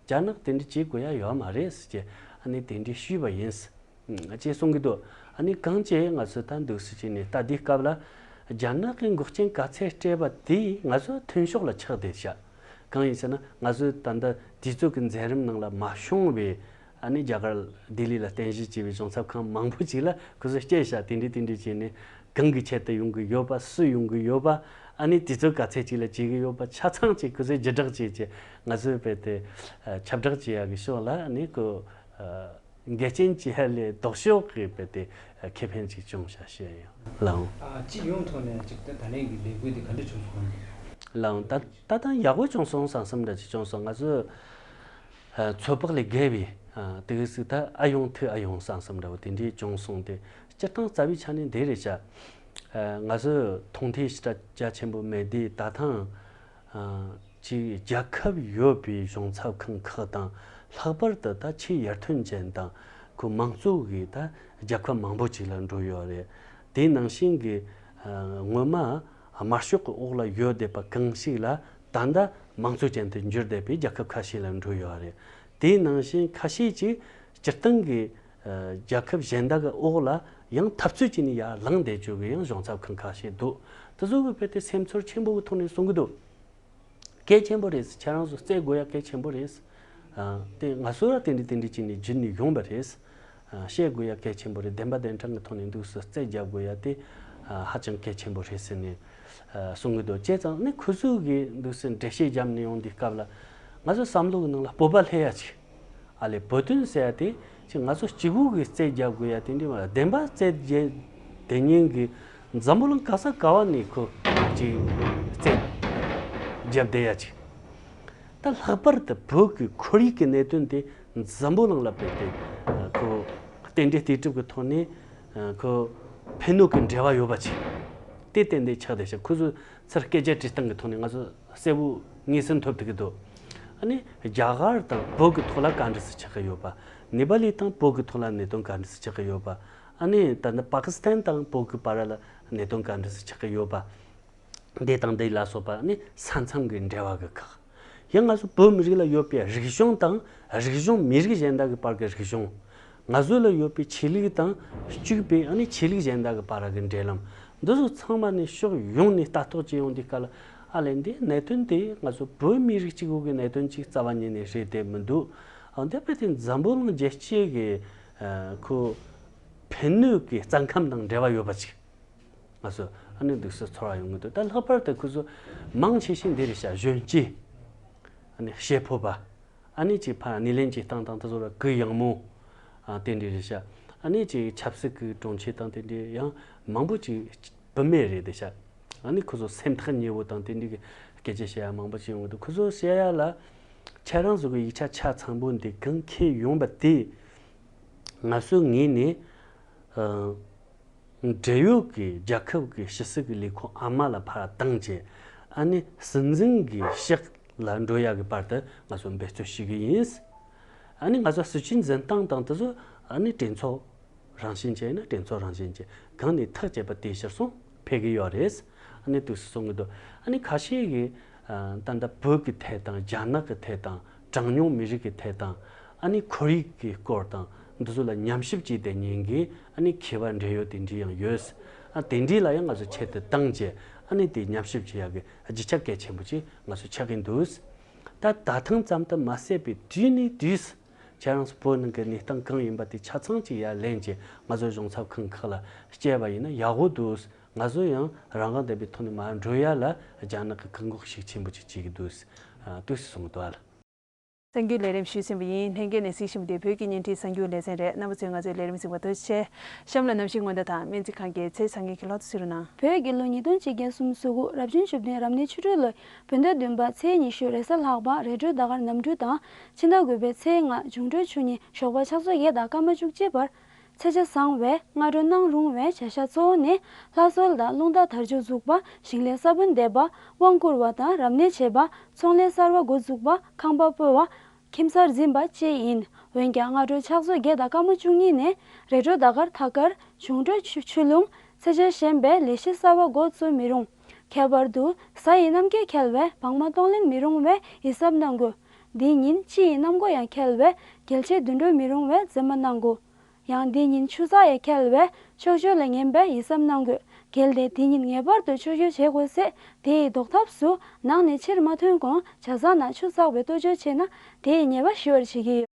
རྒྱ་ནག་དེ་འདྲ་བྱེད་དགོས་ཡ་ཡོད་མ་རེད་ཟེར་གྱི་ཨ་ནི་དེ་འདྲ་ཞུས་པ་ཡིན། ཅེས་གསུང་གི་འདུག། ཨ་ནི་གང་ཅི་ང་ཚོས་ད་འདུག་སེ་བྱས་ནས་ལྟ་དུས་སྐབས་ལ་རྒྱ་ནག་གི་འགོག་རྐྱེན་ག་ཚད་སྤྲད་པ་དེ་ང་ཚོ་མཐུན་ཕྱོགས་ལ་ཆགས་བསྡད་ཤག། གང་ཡིན་ཟེར་ན་ང་ཚོས་ད་ལྟ་དུས་ཚོད་ཀྱི་མཛད་རིམ་ནང་ལ་མ་བྱུང་བའི་ཨ་ནི་རྒྱ་གར་ལྡི་ལི་ལ་རྟེན་གཞི་བྱས་པའི་གཞུང་ཚབ་ཁང་མང་པོ་ཅིག་ལ་ཁོ་ཚོས་བཤད་ཤག། དེ་འདྲས་དེ་འདྲས་བྱས་ནས་གང་གི་ཆེད་དུ་ཡོང་གི་ཡོད་པ། སུ་ཡོང་གི་ཡོད་པ། ཨ་ནི་དུས་ཚོད་ག་ཚད་ཅིག་ལ་བྱེད་ཀྱི་ཡོད་པ་ཆ་ཚང་ཅིག་ཁོ་ཚོས་བརྒྱུད་བསྒྲགས་བྱས་བྱས་ང་ཚོས་རྦད་དེ་ཁྱབ་བསྒྲགས་བྱེད་ཡག་གི་ཕྱོགས་ལ་ཨ་ནི་ཁོ། འགལ་རྐྱེན་བྱེད་ཡ་ལས་ལྡོག་ཕྱོགས་ཀྱི་རྦད་དེ་ཁེ་ཕན་ཅིག་བྱུང་ཤག་བཤད་ཡོད། ལགས་འོང་། ཨ། སྤྱི་ཡོངས་ཐོག་ནས་ཅིག་ད་ད་ལན་གྱི་ལས་འགུལ་འདི་ག་འདྲ་བྱུང་སོང་། ལགས་འོང་། ད་ད་ད་ཡག་པོ་བྱུང་སོང་བསམ་བསམ་འདྲ་ཅིག་བྱུང་སོང་། ང་ཚོས་ཚོད་དཔག་ལས་བརྒལ་བའི་དེ་གི་ཟིག་ད་ཨ་ཡོང་ཐུག་ཨ་ཡོང་བསམ་བསམ་འདྲ་བོ་དེ་འདྲའི་བྱུང་སོང་། དེ་སྤྱིར་བཏང་རྩ་བའི་ཆ་ནས་འདི་རེད་ཤག། ང་ཚོས་མཐོང་ཐོས་ཞེ་དྲག་རྒྱ་ཆེན་པོ་མེད་དུས་ད་ཐེངས། ཅིག་རྒྱལ་ཁབ་ཡོད་པའི་གཞུང་ཚབ་ཁང་ཁག་དང་ལྷག་པར་དུ་ད་ཆེས་ཡར་ཐོན་ཅན་དང་ཁོ་མང་གཙོ་གི་ད་རྒྱལ་ཁབ་མང་པོ་ཅིག་ལ་འགྲོ་ཡོད་རེད། དེ་ནང་བཞིན་གྱི་སྔོན་མ་དམར་ཤོག་གི་འོག་ལ་ཡོད་བསྡད་པ་གང་ཞིག་ལ་ད་ལྟ་མང་གཙོ་ཅན་དུ་འགྱུར་བསྡད་པའི་རྒྱལ་ཁབ་ཁ་ཤས་ལ་འགྲོ་ཡོད་རེད། དེ་ནང་བཞིན་ཁ་ཤས་ཅིག་སྤྱིར་བཏང་གི་རྒྱལ་ཁབ་གཞན་དག་གི་འོག་ལ་ཡང་འཐབ་རྩོད་བྱས་ནས་ཡར་ལངས་བསྡད་རྒྱུ་གི་ཡང་གཞུང་ཚབ་ཁང་ཁ་ཤས་འདུག། དེ་ཚོ་གི་རྦད་དེ་སེམས་ཚོར་ཆེན་པོ་གི་ཐོག་ནས་གསུང་གི་འདུག། གལ་ཆེན་པོ་རེད། ཁྱེད་རང་ཚོ་བཙལ་དགོས་ཡ་གལ་ཆེན་པོ་རེད། ཨ། དེ་ང་ཚོ་ལ་དེ་འདྲ་དེ་འདྲ་བྱས་ནས་བརྒྱུད་ནས་ཡོང་པ་རེད། ཨ། བཤད་དགོས་ཡ་གལ་ཆེན་པོ་རེད། བདེན་པ་བདེན་དྲང་གི་ཐོག་ནས་འདུག་སེ་རྩད་རྒྱག་དགོས་ཡ་དེ་ཨ་ཧ་ཅང་གལ་ཆེན་པོ་རེད་ཟེར་ནས་ཨ་གསུང་གི་འདུག། བྱས་ཙང་ནི་ཁོ་ཚོ་གིས་འདུག་སེ་འགྲེལ་བཤད་བརྒྱབ་ནས་ཡོང་དུས་སྐབས་ལ་ང་ཚོ་བསམ་བློ་གི་ནང་ལ་སྤོབས་པ་སླེབས་ཡ་ཅིག། ཨ་ལས་བོད་དོན་ཟེར་ཡ་དེ་ཅིག་ང་ཚོ་གཅིག་པུ་གིས་རྩད་རྒྱག་དགོས་ཡ་དེ་འདྲ་མ་རེད། བདེན་པ་རྩད་རྒྱག་དེ་ཉིན་གྱི་འཛམ་བུ་གླིང་ག་ས་ག་བ་ནས་ཁོ་ཅིག་རྩད་རྒྱབ་བསྡད་ཡ་ཅིག། ད་ལྷག་པར་དུ་བོད་ཀྱི་ཁོར་ཡུག་གི་གནད་དོན་དེ་འཛམ་བུ་གླིང་ལ་རྦད་དེ་ཁོ་རྟེན་འབྲེལ་ལྟེ་གྲུབ་ཀྱི་ཐོག་ནས་ཁོ་ཕན་གནོད་ཀྱི་འབྲེལ་བ་ཡོད་པ་ཅིག་དེ་ཏན་ཏན་ཆགས་བསྡད་ཤག། ཁོ་ཚོས་ཚུར་སྐད་ཆ་དྲི་སྟངས་ཀྱི་ཐོག་ནས་ང་ཚོ་གསལ་པོ་ངེས་ཟིན་ཐོབ་ཐུབ་ཀྱི་འདུག། ཨ་ནི་རྒྱ་གར་དང་བོད་ཀྱི་ཐོག་ལ་ག་འདྲ་སེ་ཆགས་ཀྱི་ཡོད་པ། ནེ་པ་ལི་དང་བོད་ཀྱི་ཐོག་ལ་གནད་དོན་ག་འདྲ་སེ་ཆགས་ཀྱི་ཡོད་པ། ཨ་ནི་ད་ནི་པ་ཀི་སི་ཐན་དང་བོད་ཀྱི་བར་ལ་གནད་དོན་ག་འདྲ་སེ་ཆགས་ཀྱི་ཡོད་པ། འདི་དང་འདི་ལ་སོགས་པ་ནི་ས་མཚམས་ཀྱི་འབྲེལ་བ་གི་ཁག། ཡང་ང་ཚོ་བོད་མི་རིགས་ལ་ཡོད་པའི་རིག་གཞུང་དང་རིག་གཞུང་མི་རིགས་གཞན་དག་གི་བར་གྱི་རིག་གཞུང་། ང་ཚོ་ལ་ཡོད་པའི་ཆོས་ལུགས་དང་གཅིག་པའི་ཨ་ནི་ཆོས་ལུགས་གཞན་དག་གི་བར་གྱི་འབྲེལ་ལམ། འདི་ཚོ་ཚང་མ་ནི་ཕྱོགས་ཡོངས་ནས་ལྟ་རྟོག་བྱེད་ཡོང་དུས་སྐབས་ལ་ཨ་ལས་འདི་གནད་དོན་དེ་ང་ཚོ་བོད་མི་རིགས་གཅིག་པུ་གི་གནད་དོན་གཅིག་རྩ་བ་ཉིད་ནས་རེད་དེ་མི་འདུག། ཨ་འདི་དཔེ་དེ་འཛམ་བུ་གླིང་རྒྱལ་སྤྱི་གི་ཁོ་ཕན་གནོད་ཀྱི་རྩ་ཁམས་དང་འབྲེལ་བ་ཡོད་པ་ཅིག། ང་ཚོ་ཨ་ནི་འདུག་སེ་ཚོར་བ་ཡོང་གི་འདུག། ད་ལྷག་པར་དུ་ཁོ་ཚོ་མང་ཆེ་ཤོས་འདི་རེད་ཤག། གཞོན་སྐྱེས། ཨ་ནི་བྱེད་ཕོད་པ། ཨ་ནི་ཅིག་ཕར་སྣེ་ལེན་བྱེད་སྟངས་དང་དེ་ཚོ་ལ་གུ་ཡངས་མོ། ཨ་དེ་འདྲ་རེད་ཤག། ཨ་ནི་ཅིག་ཆབ་སྲིད་ཀྱི་གྲོང་ཁྱེར་དང་དེ་འདྲ་ཡང་མང་པོ་ཅིག་བུད་མེད་རེད་དེ་ཤག། ཨ་ནི་ཁོ་ཚོ་སེམས་ཐག་ཉེ་བོ་དང་དེ་འདྲ་གི་སྐད་ཆ་བཤད་ཡ་མང་པོ་ཅིག་ཡོང་གི་འདུག། ཁོ་ཚོ་བཤད་ཡ་ལ་ཁྱེད་རང་ཚོ་གི་ཡིག་ཆ་ཆ་ཚང་པོ་འདི་གང་འཁྱེར་ཡོང་པ་དེ་ང་ཚོའི་ངོས་ནས་ཨ། འབྲེལ་ཡོད་ཀྱི་རྒྱལ་ཁབ་ཀྱི་ཕྱི་སྲིད་ཀྱི་ལས་ཁུངས་ཨ་མ་ལ་ཕར་བཏང་བྱས། ཨ་ནི་སྲིད་འཛིན་གྱི་ཕྱག་ལ་འགྲོ་ཡག་གི་བར་དུ་ང་ཚོ་འབད་བརྩོན་ཞུ་གི་ཡིན། ཨ་ནི་ང་ཚོ་སྲིད་བྱུས་འཛིན་སྟངས་དང་དེ་ཚོ་ཨ་ནི་གྲོས་ཚོགས་རང་བཞིན་ཅན་ཡིན་ན་གྲོས་ཚོགས་རང་བཞིན་ཅན་གང་ནས་ཐག་བཅད་པ་དེ་གཞིར་བཟུང་ཕེབས་ཀྱི་ཡོད་རེད། ཨ་ནི་འདུག་སེ་གསུང་གི་འདུག། ཨ་ནི་ཁ་ཤས་ཀྱིས་ཨ་ད་ལྟ་བོད་ཀྱི་ཐད་དང་རྒྱ་ནག་གི་ཐད་དང་། གྲངས་ཉུང་མི་རིགས་ཀྱི་ཐད་དང་། ཨ་ནི་ཁོར་ཡུག་གི་སྐོར་དང་འདི་ཚོ་ལ་ཉམས་ཞིབ་བྱས་ཏེ་ཉན་གི། ཨ་ནི་མཁས་པ་འབྲེལ་ཡོད་དེ་འདྲ་ཡང་ཡོད། ཨ་དེ་འདྲ་ལ་ཡང་ང་ཚོ་ཆེད་དུ་བཏང་བྱས། ཨ་ནི་དེ་ཉམས་ཞིབ་བྱེད་ཡག་གི་རྒྱུ་ཆ་གལ་ཆེན་པོ་ཅིག་ང་ཚོ་ཆགས་ཀྱི་འདུག། ད་ད་ཐེངས་ཙམ་དུ་མ་ཟད་པའི་དུས་ནས་དུས་སུ་ཁྱེད་རང་ཚོ་བོད་ནང་གི་གནས་སྟངས་གང་ཡིན་པ་དེ་ཆ་ཚང་ཅིག་ཡར་ལེན་བྱས་ང་ཚོ་གཞུང་ཚབ་ཁང་ཁག་ལ་སྤྱད་པ་ཡིན་ན་ཡག་པོ་འདུག། ང་ཚོ་ཡང་རང་དབང་ལྡན་པའི་ཐོག་ནས་མར་འགྲོ་ཡ་ལ་རྒྱ་ནག་གི་བཀག་འགོག་ཤུགས་ཆེན་པོ་ཅིག་བྱེད་ཀྱི་འདུག། ཨ་འདུག་སེ་གསུངས་འདུག་ཨ་ལ། གསར་འགྱུར་ལས་རིམ་ཞུས་ཟིན་པ་ཡིན། ལྷན་རྒྱས་ནས་གཟིགས་བཞིན་པ་དེ་བོད་ཀྱི་བརྙན་འཕྲིན་གསར་འགྱུར་ལེ་ཚན་རེད། རྣམ་པ་ཚོས་ང་ཚོའི་ལས་རིམ་གཟིགས་པར་ཐུགས་རྗེ་ཆེ། གཤམ་ལ་གནམ་གཤིས་སྔོན་བརྡ་དང་སྨན་རྩིས་ཁང་གི་ཚེས་གྲངས་ཀྱི་ལྷག་བསྡུས་གཟིགས་རོགས་གནང་། བོད་ཀྱི་ལོ་ཉིས་སྟོང་ཆིག་བརྒྱ་སུམ་ཅུ་སོ་དགུ་རབ་བྱུང་བཅུ་བདུན་རབ་གནས་ཆུ་སྦྲུལ་ལོའི་བོད་ཟླ་བདུན་པ་ཚེས་ཉི་ཤུ་རེས་གཟའ་ལྷག་པ་རེས་གྲོལ་ཟླ་སྐར་ནམ་གྲུ་དང་ཕྱི་ཟླ་དགུ་པའི་ཚེས་ལྔ་འབྱུང་འཕྲོད་ཆུ་གཉིས་ཞོགས་པ་ཕྱག་ཚོད་བརྒྱད་དང་སྐར་མ་བཅུ་གཅིག་བར། ཚེས་ཆ་བཟང་བས་སྔ་དྲོ་གནང་རུང་བའི་བྱ་གཞག་གཙོ་བོ་ནི། ལྷ་གསོལ་དང་རླུང་རྟ་དར་ལྕོག་འཛུགས་པ། ཞིང་ལས་ས་བོན་འདེབས་པ། དབང་བསྐུར་བ་དང་རབ་གནས་བྱེད་པ། ཚོང་ལས་གསར་བ་འགོ་འཛུགས་པ། ཁང་པ་སྤོ་བ། ཁྱིམ་གསར་འཛིན་པ་བཅས་ཡིན། འོན་ཀྱང་སྔ་དྲོ་ཕྱག་ཚོད་བརྒྱད་དང་སྐར་མ་བཅུ་གཉིས་ནས་རེ་དྲོ་ཟླ་སྐར་ཐ་སྐར། འབྱུང་འཕྲོད་ཆུ་ཆུ་ཀླུང་། ཚེས་ཆ་གཞན་པའི་ལས་གཞི་གསར་བ་འགོ་བཙུགས་མི་རུང་། ཁྱད་པར་དུ་གཟའ་ཡི་གནམ་དཀྱིལ་འཁེལ་བས་བག་མ་གཏོང་ལེན་མི་རུང་བའི་ཡིད་གཟབ་གནང་དགོས། འདི་ཉིན་དཔྱིད་ཡི་གནམ་སྒོ་ཡང་འཁེལ་བས་རྒྱལ་ཆེ་དུད་འགྲོ་མི་རུང་བའི་མཛེས་མ་གནང་དགོས། ཡང་འདི་ཉིན་ཆུ་ཚགས་ཡང་འཁེལ་བས་ཕྱོགས་བཅུ་ལ་ངན་པའི་ཡིད་གཟབ་གནང་དགོས། གལ་ཏེ་འདི་ཉིན་ངེས་པར་དུ་ཕྱོགས་བཅུ་བྱེད་དགོས་ཚེ། དེ་ཡི་ཟློག་ཐབས་སུ་ནང་ནས་ཕྱིར་མ་ཐོན་གོང་ཇ་ཚགས་ནང་ཆུ་ཚགས་པའི་གཏོ་བཅོས་བྱས་ན་དེ་ཡི་ཉེས་པ་ཞི་བར་བྱེད་ཀྱི་ཡོད།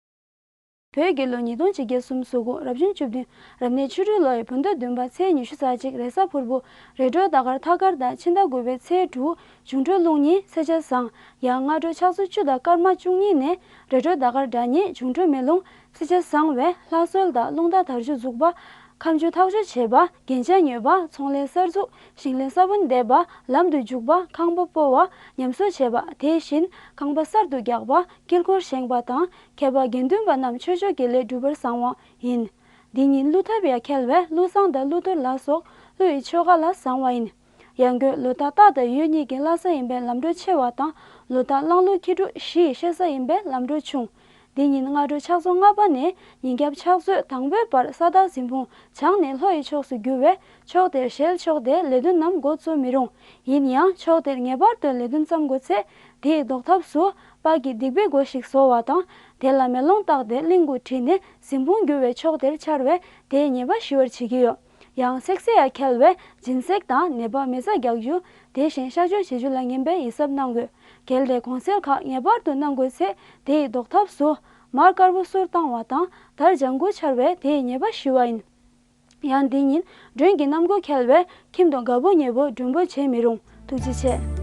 བོད་ཀྱི་ལོ་ཉིས་སྟོང་ཆིག་བརྒྱ་སུམ་ཅུ་སོ་དགུ་རབ་བྱུང་བཅུ་བདུན་རབ་གནས་ཆུ་སྦྲུལ་ལོ་ཡི་བོད་ཟླ་བདུན་པ་ཚེས་ཉི་ཤུ་རྩ་གཅིག་རེས་གཟའ་ཕུར་བུ། རེ་དྲོ་ཟླ་སྐར་ཐ་སྐར་དང་ཕྱི་ཟླ་དགུ་པའི་ཚེས་དྲུག་འབྱུང་འཕྲོད་རླུང་གཉིས་ཚེས་ཆ་བཟང་། ཡང་སྔ་དྲོ་ཕྱག་ཚོད་བཅུ་དང་སྐར་མ་བཅུ་གཉིས་ནས་རེ་དྲོ་ཟླ་སྐར་དགྲ་གཉེན་འབྱུང་འཕྲོད་མེ་རླུང་ཚེས་ཆ་བཟང་བས་ལྷ་གསོལ་དང་རླུང་རྟ་དར་ལྕོག་འཛུགས་པ། ཁ་མཆུ་ཐག་གཅོད་བྱེད་པ། རྒྱན་ཆ་ཉོས་པ། ཚོང་ལས་གསར་འཛུགས། ཞིང་ལས་ས་བོན་འདེབས་པ། ལམ་དུ་འཇུག་པ། ཁང་པ་སྤོ་བ། ཉམས་གསོ་བྱེད་པ། དེ་བཞིན་ཁང་པ་གསར་དུ་རྒྱག་པ། དཀྱིལ་འཁོར་བཞེངས་པ་དང་། མཁས་པ་དགེ་འདུན་པ་རྣམས་ཆོས་ཕྱོགས་ཀྱི་ལས་སྒྲུབ་པར་བཟང་བ་ཡིན། འདི་ཉིན་ཀླུ་ཐབ་ཡང་འཁེལ་བས་ཀླུ་བསང་དང་ཀླུ་གཏོར་ལ་སོགས་ཀླུ་ཡི་ཆོ་ག་ལ་བཟང་བ་ཡིན། ཡང་སྒོས་ལོ་རྟགས་སྟག་དང་ཡོས་གཉིས་ཀྱི་གླ་ས་ཡིན་པས་ལམ་འགྲོ་ཆེ་བ་དང་། ལོ་རྟགས་གླང་ཀླུ་ཁྱི་འབྲུག་བཞི་ཡི་བཤད་ས་ཡིན་པས་ལམ་འགྲོ་ཆུང་། འདི་ཉིན་སྔ་དྲོ་ཕྱག་ཚོད་ལྔ་པ་ནས་ཉིན་རྒྱབ་ཕྱག་ཚོད་དང་པོའི་བར་ས་བདག་འཛིན་སྤུངས་བྱང་ནས་ལྷོ་ཡི་ཕྱོགས་སུ་རྒྱུ་བས་ཕྱོགས་དེར་ཞལ་ཕྱོགས་ཏེ་ལས་དོན་རྣམས་འགོ་བཙུགས་མི་རུང་། ཡིན་ཡང་ཕྱོགས་དེར་ངེས་པར་དུ་ལས་དོན་བརྩམ་དགོས་ཚེ། དེའི་ཟློག་ཐབས་སུ་དཔལ་གྱི་སྡིག་པའི་སྒོ་ཞིག་བཟོ་བ་དང་། དེ་ལ་མེ་ལོང་བཏགས་ཏེ་གླིང་དགུ་བྲིས་ནས་འཛིན་སྤུངས་རྒྱུ་བས་ཕྱོགས་དེར་འཆར་བས་དེའི་ཉེས་པ་ཞི་བར་བྱེད་ཀྱི་ཡོད། ཡང་སྲེག་ཟས་ཡང་འཁེལ་བས་སྦྱིན་སྲེག་དང་ནད་པ་མེ་བཙའ་རྒྱག་རྒྱུ། དེ་བཞིན་གཤག་བཅོས་བྱེད་རྒྱུ་ལ་ངན་པའི་ཡིད་གཟབ་གནང་དགོས། གལ་ཏེ་གོང་གསལ་ཁག་ངེས་པར་དུ་གནང་དགོས་ཚེ། དེའི་ཟློག་ཐབས་སུ། མར་དཀར་པོ་གསུར་བཏང་བ་དང་དར་ལྗང་གུ་འཕྱར་བས་དེའི་ཉེས་པ་ཞི་བ་ཡིན། ཡང་འདི་ཉིན་མགྲོན་གྱི་གནམ་སྒོ་འཁེལ་བས་ཁྱིམ་དུ་དགའ་པོ་ཉེ་པོ་མགྲོན་འབོད་བྱེད་མི་རུང་། ཐུགས་རྗེ་ཆེ།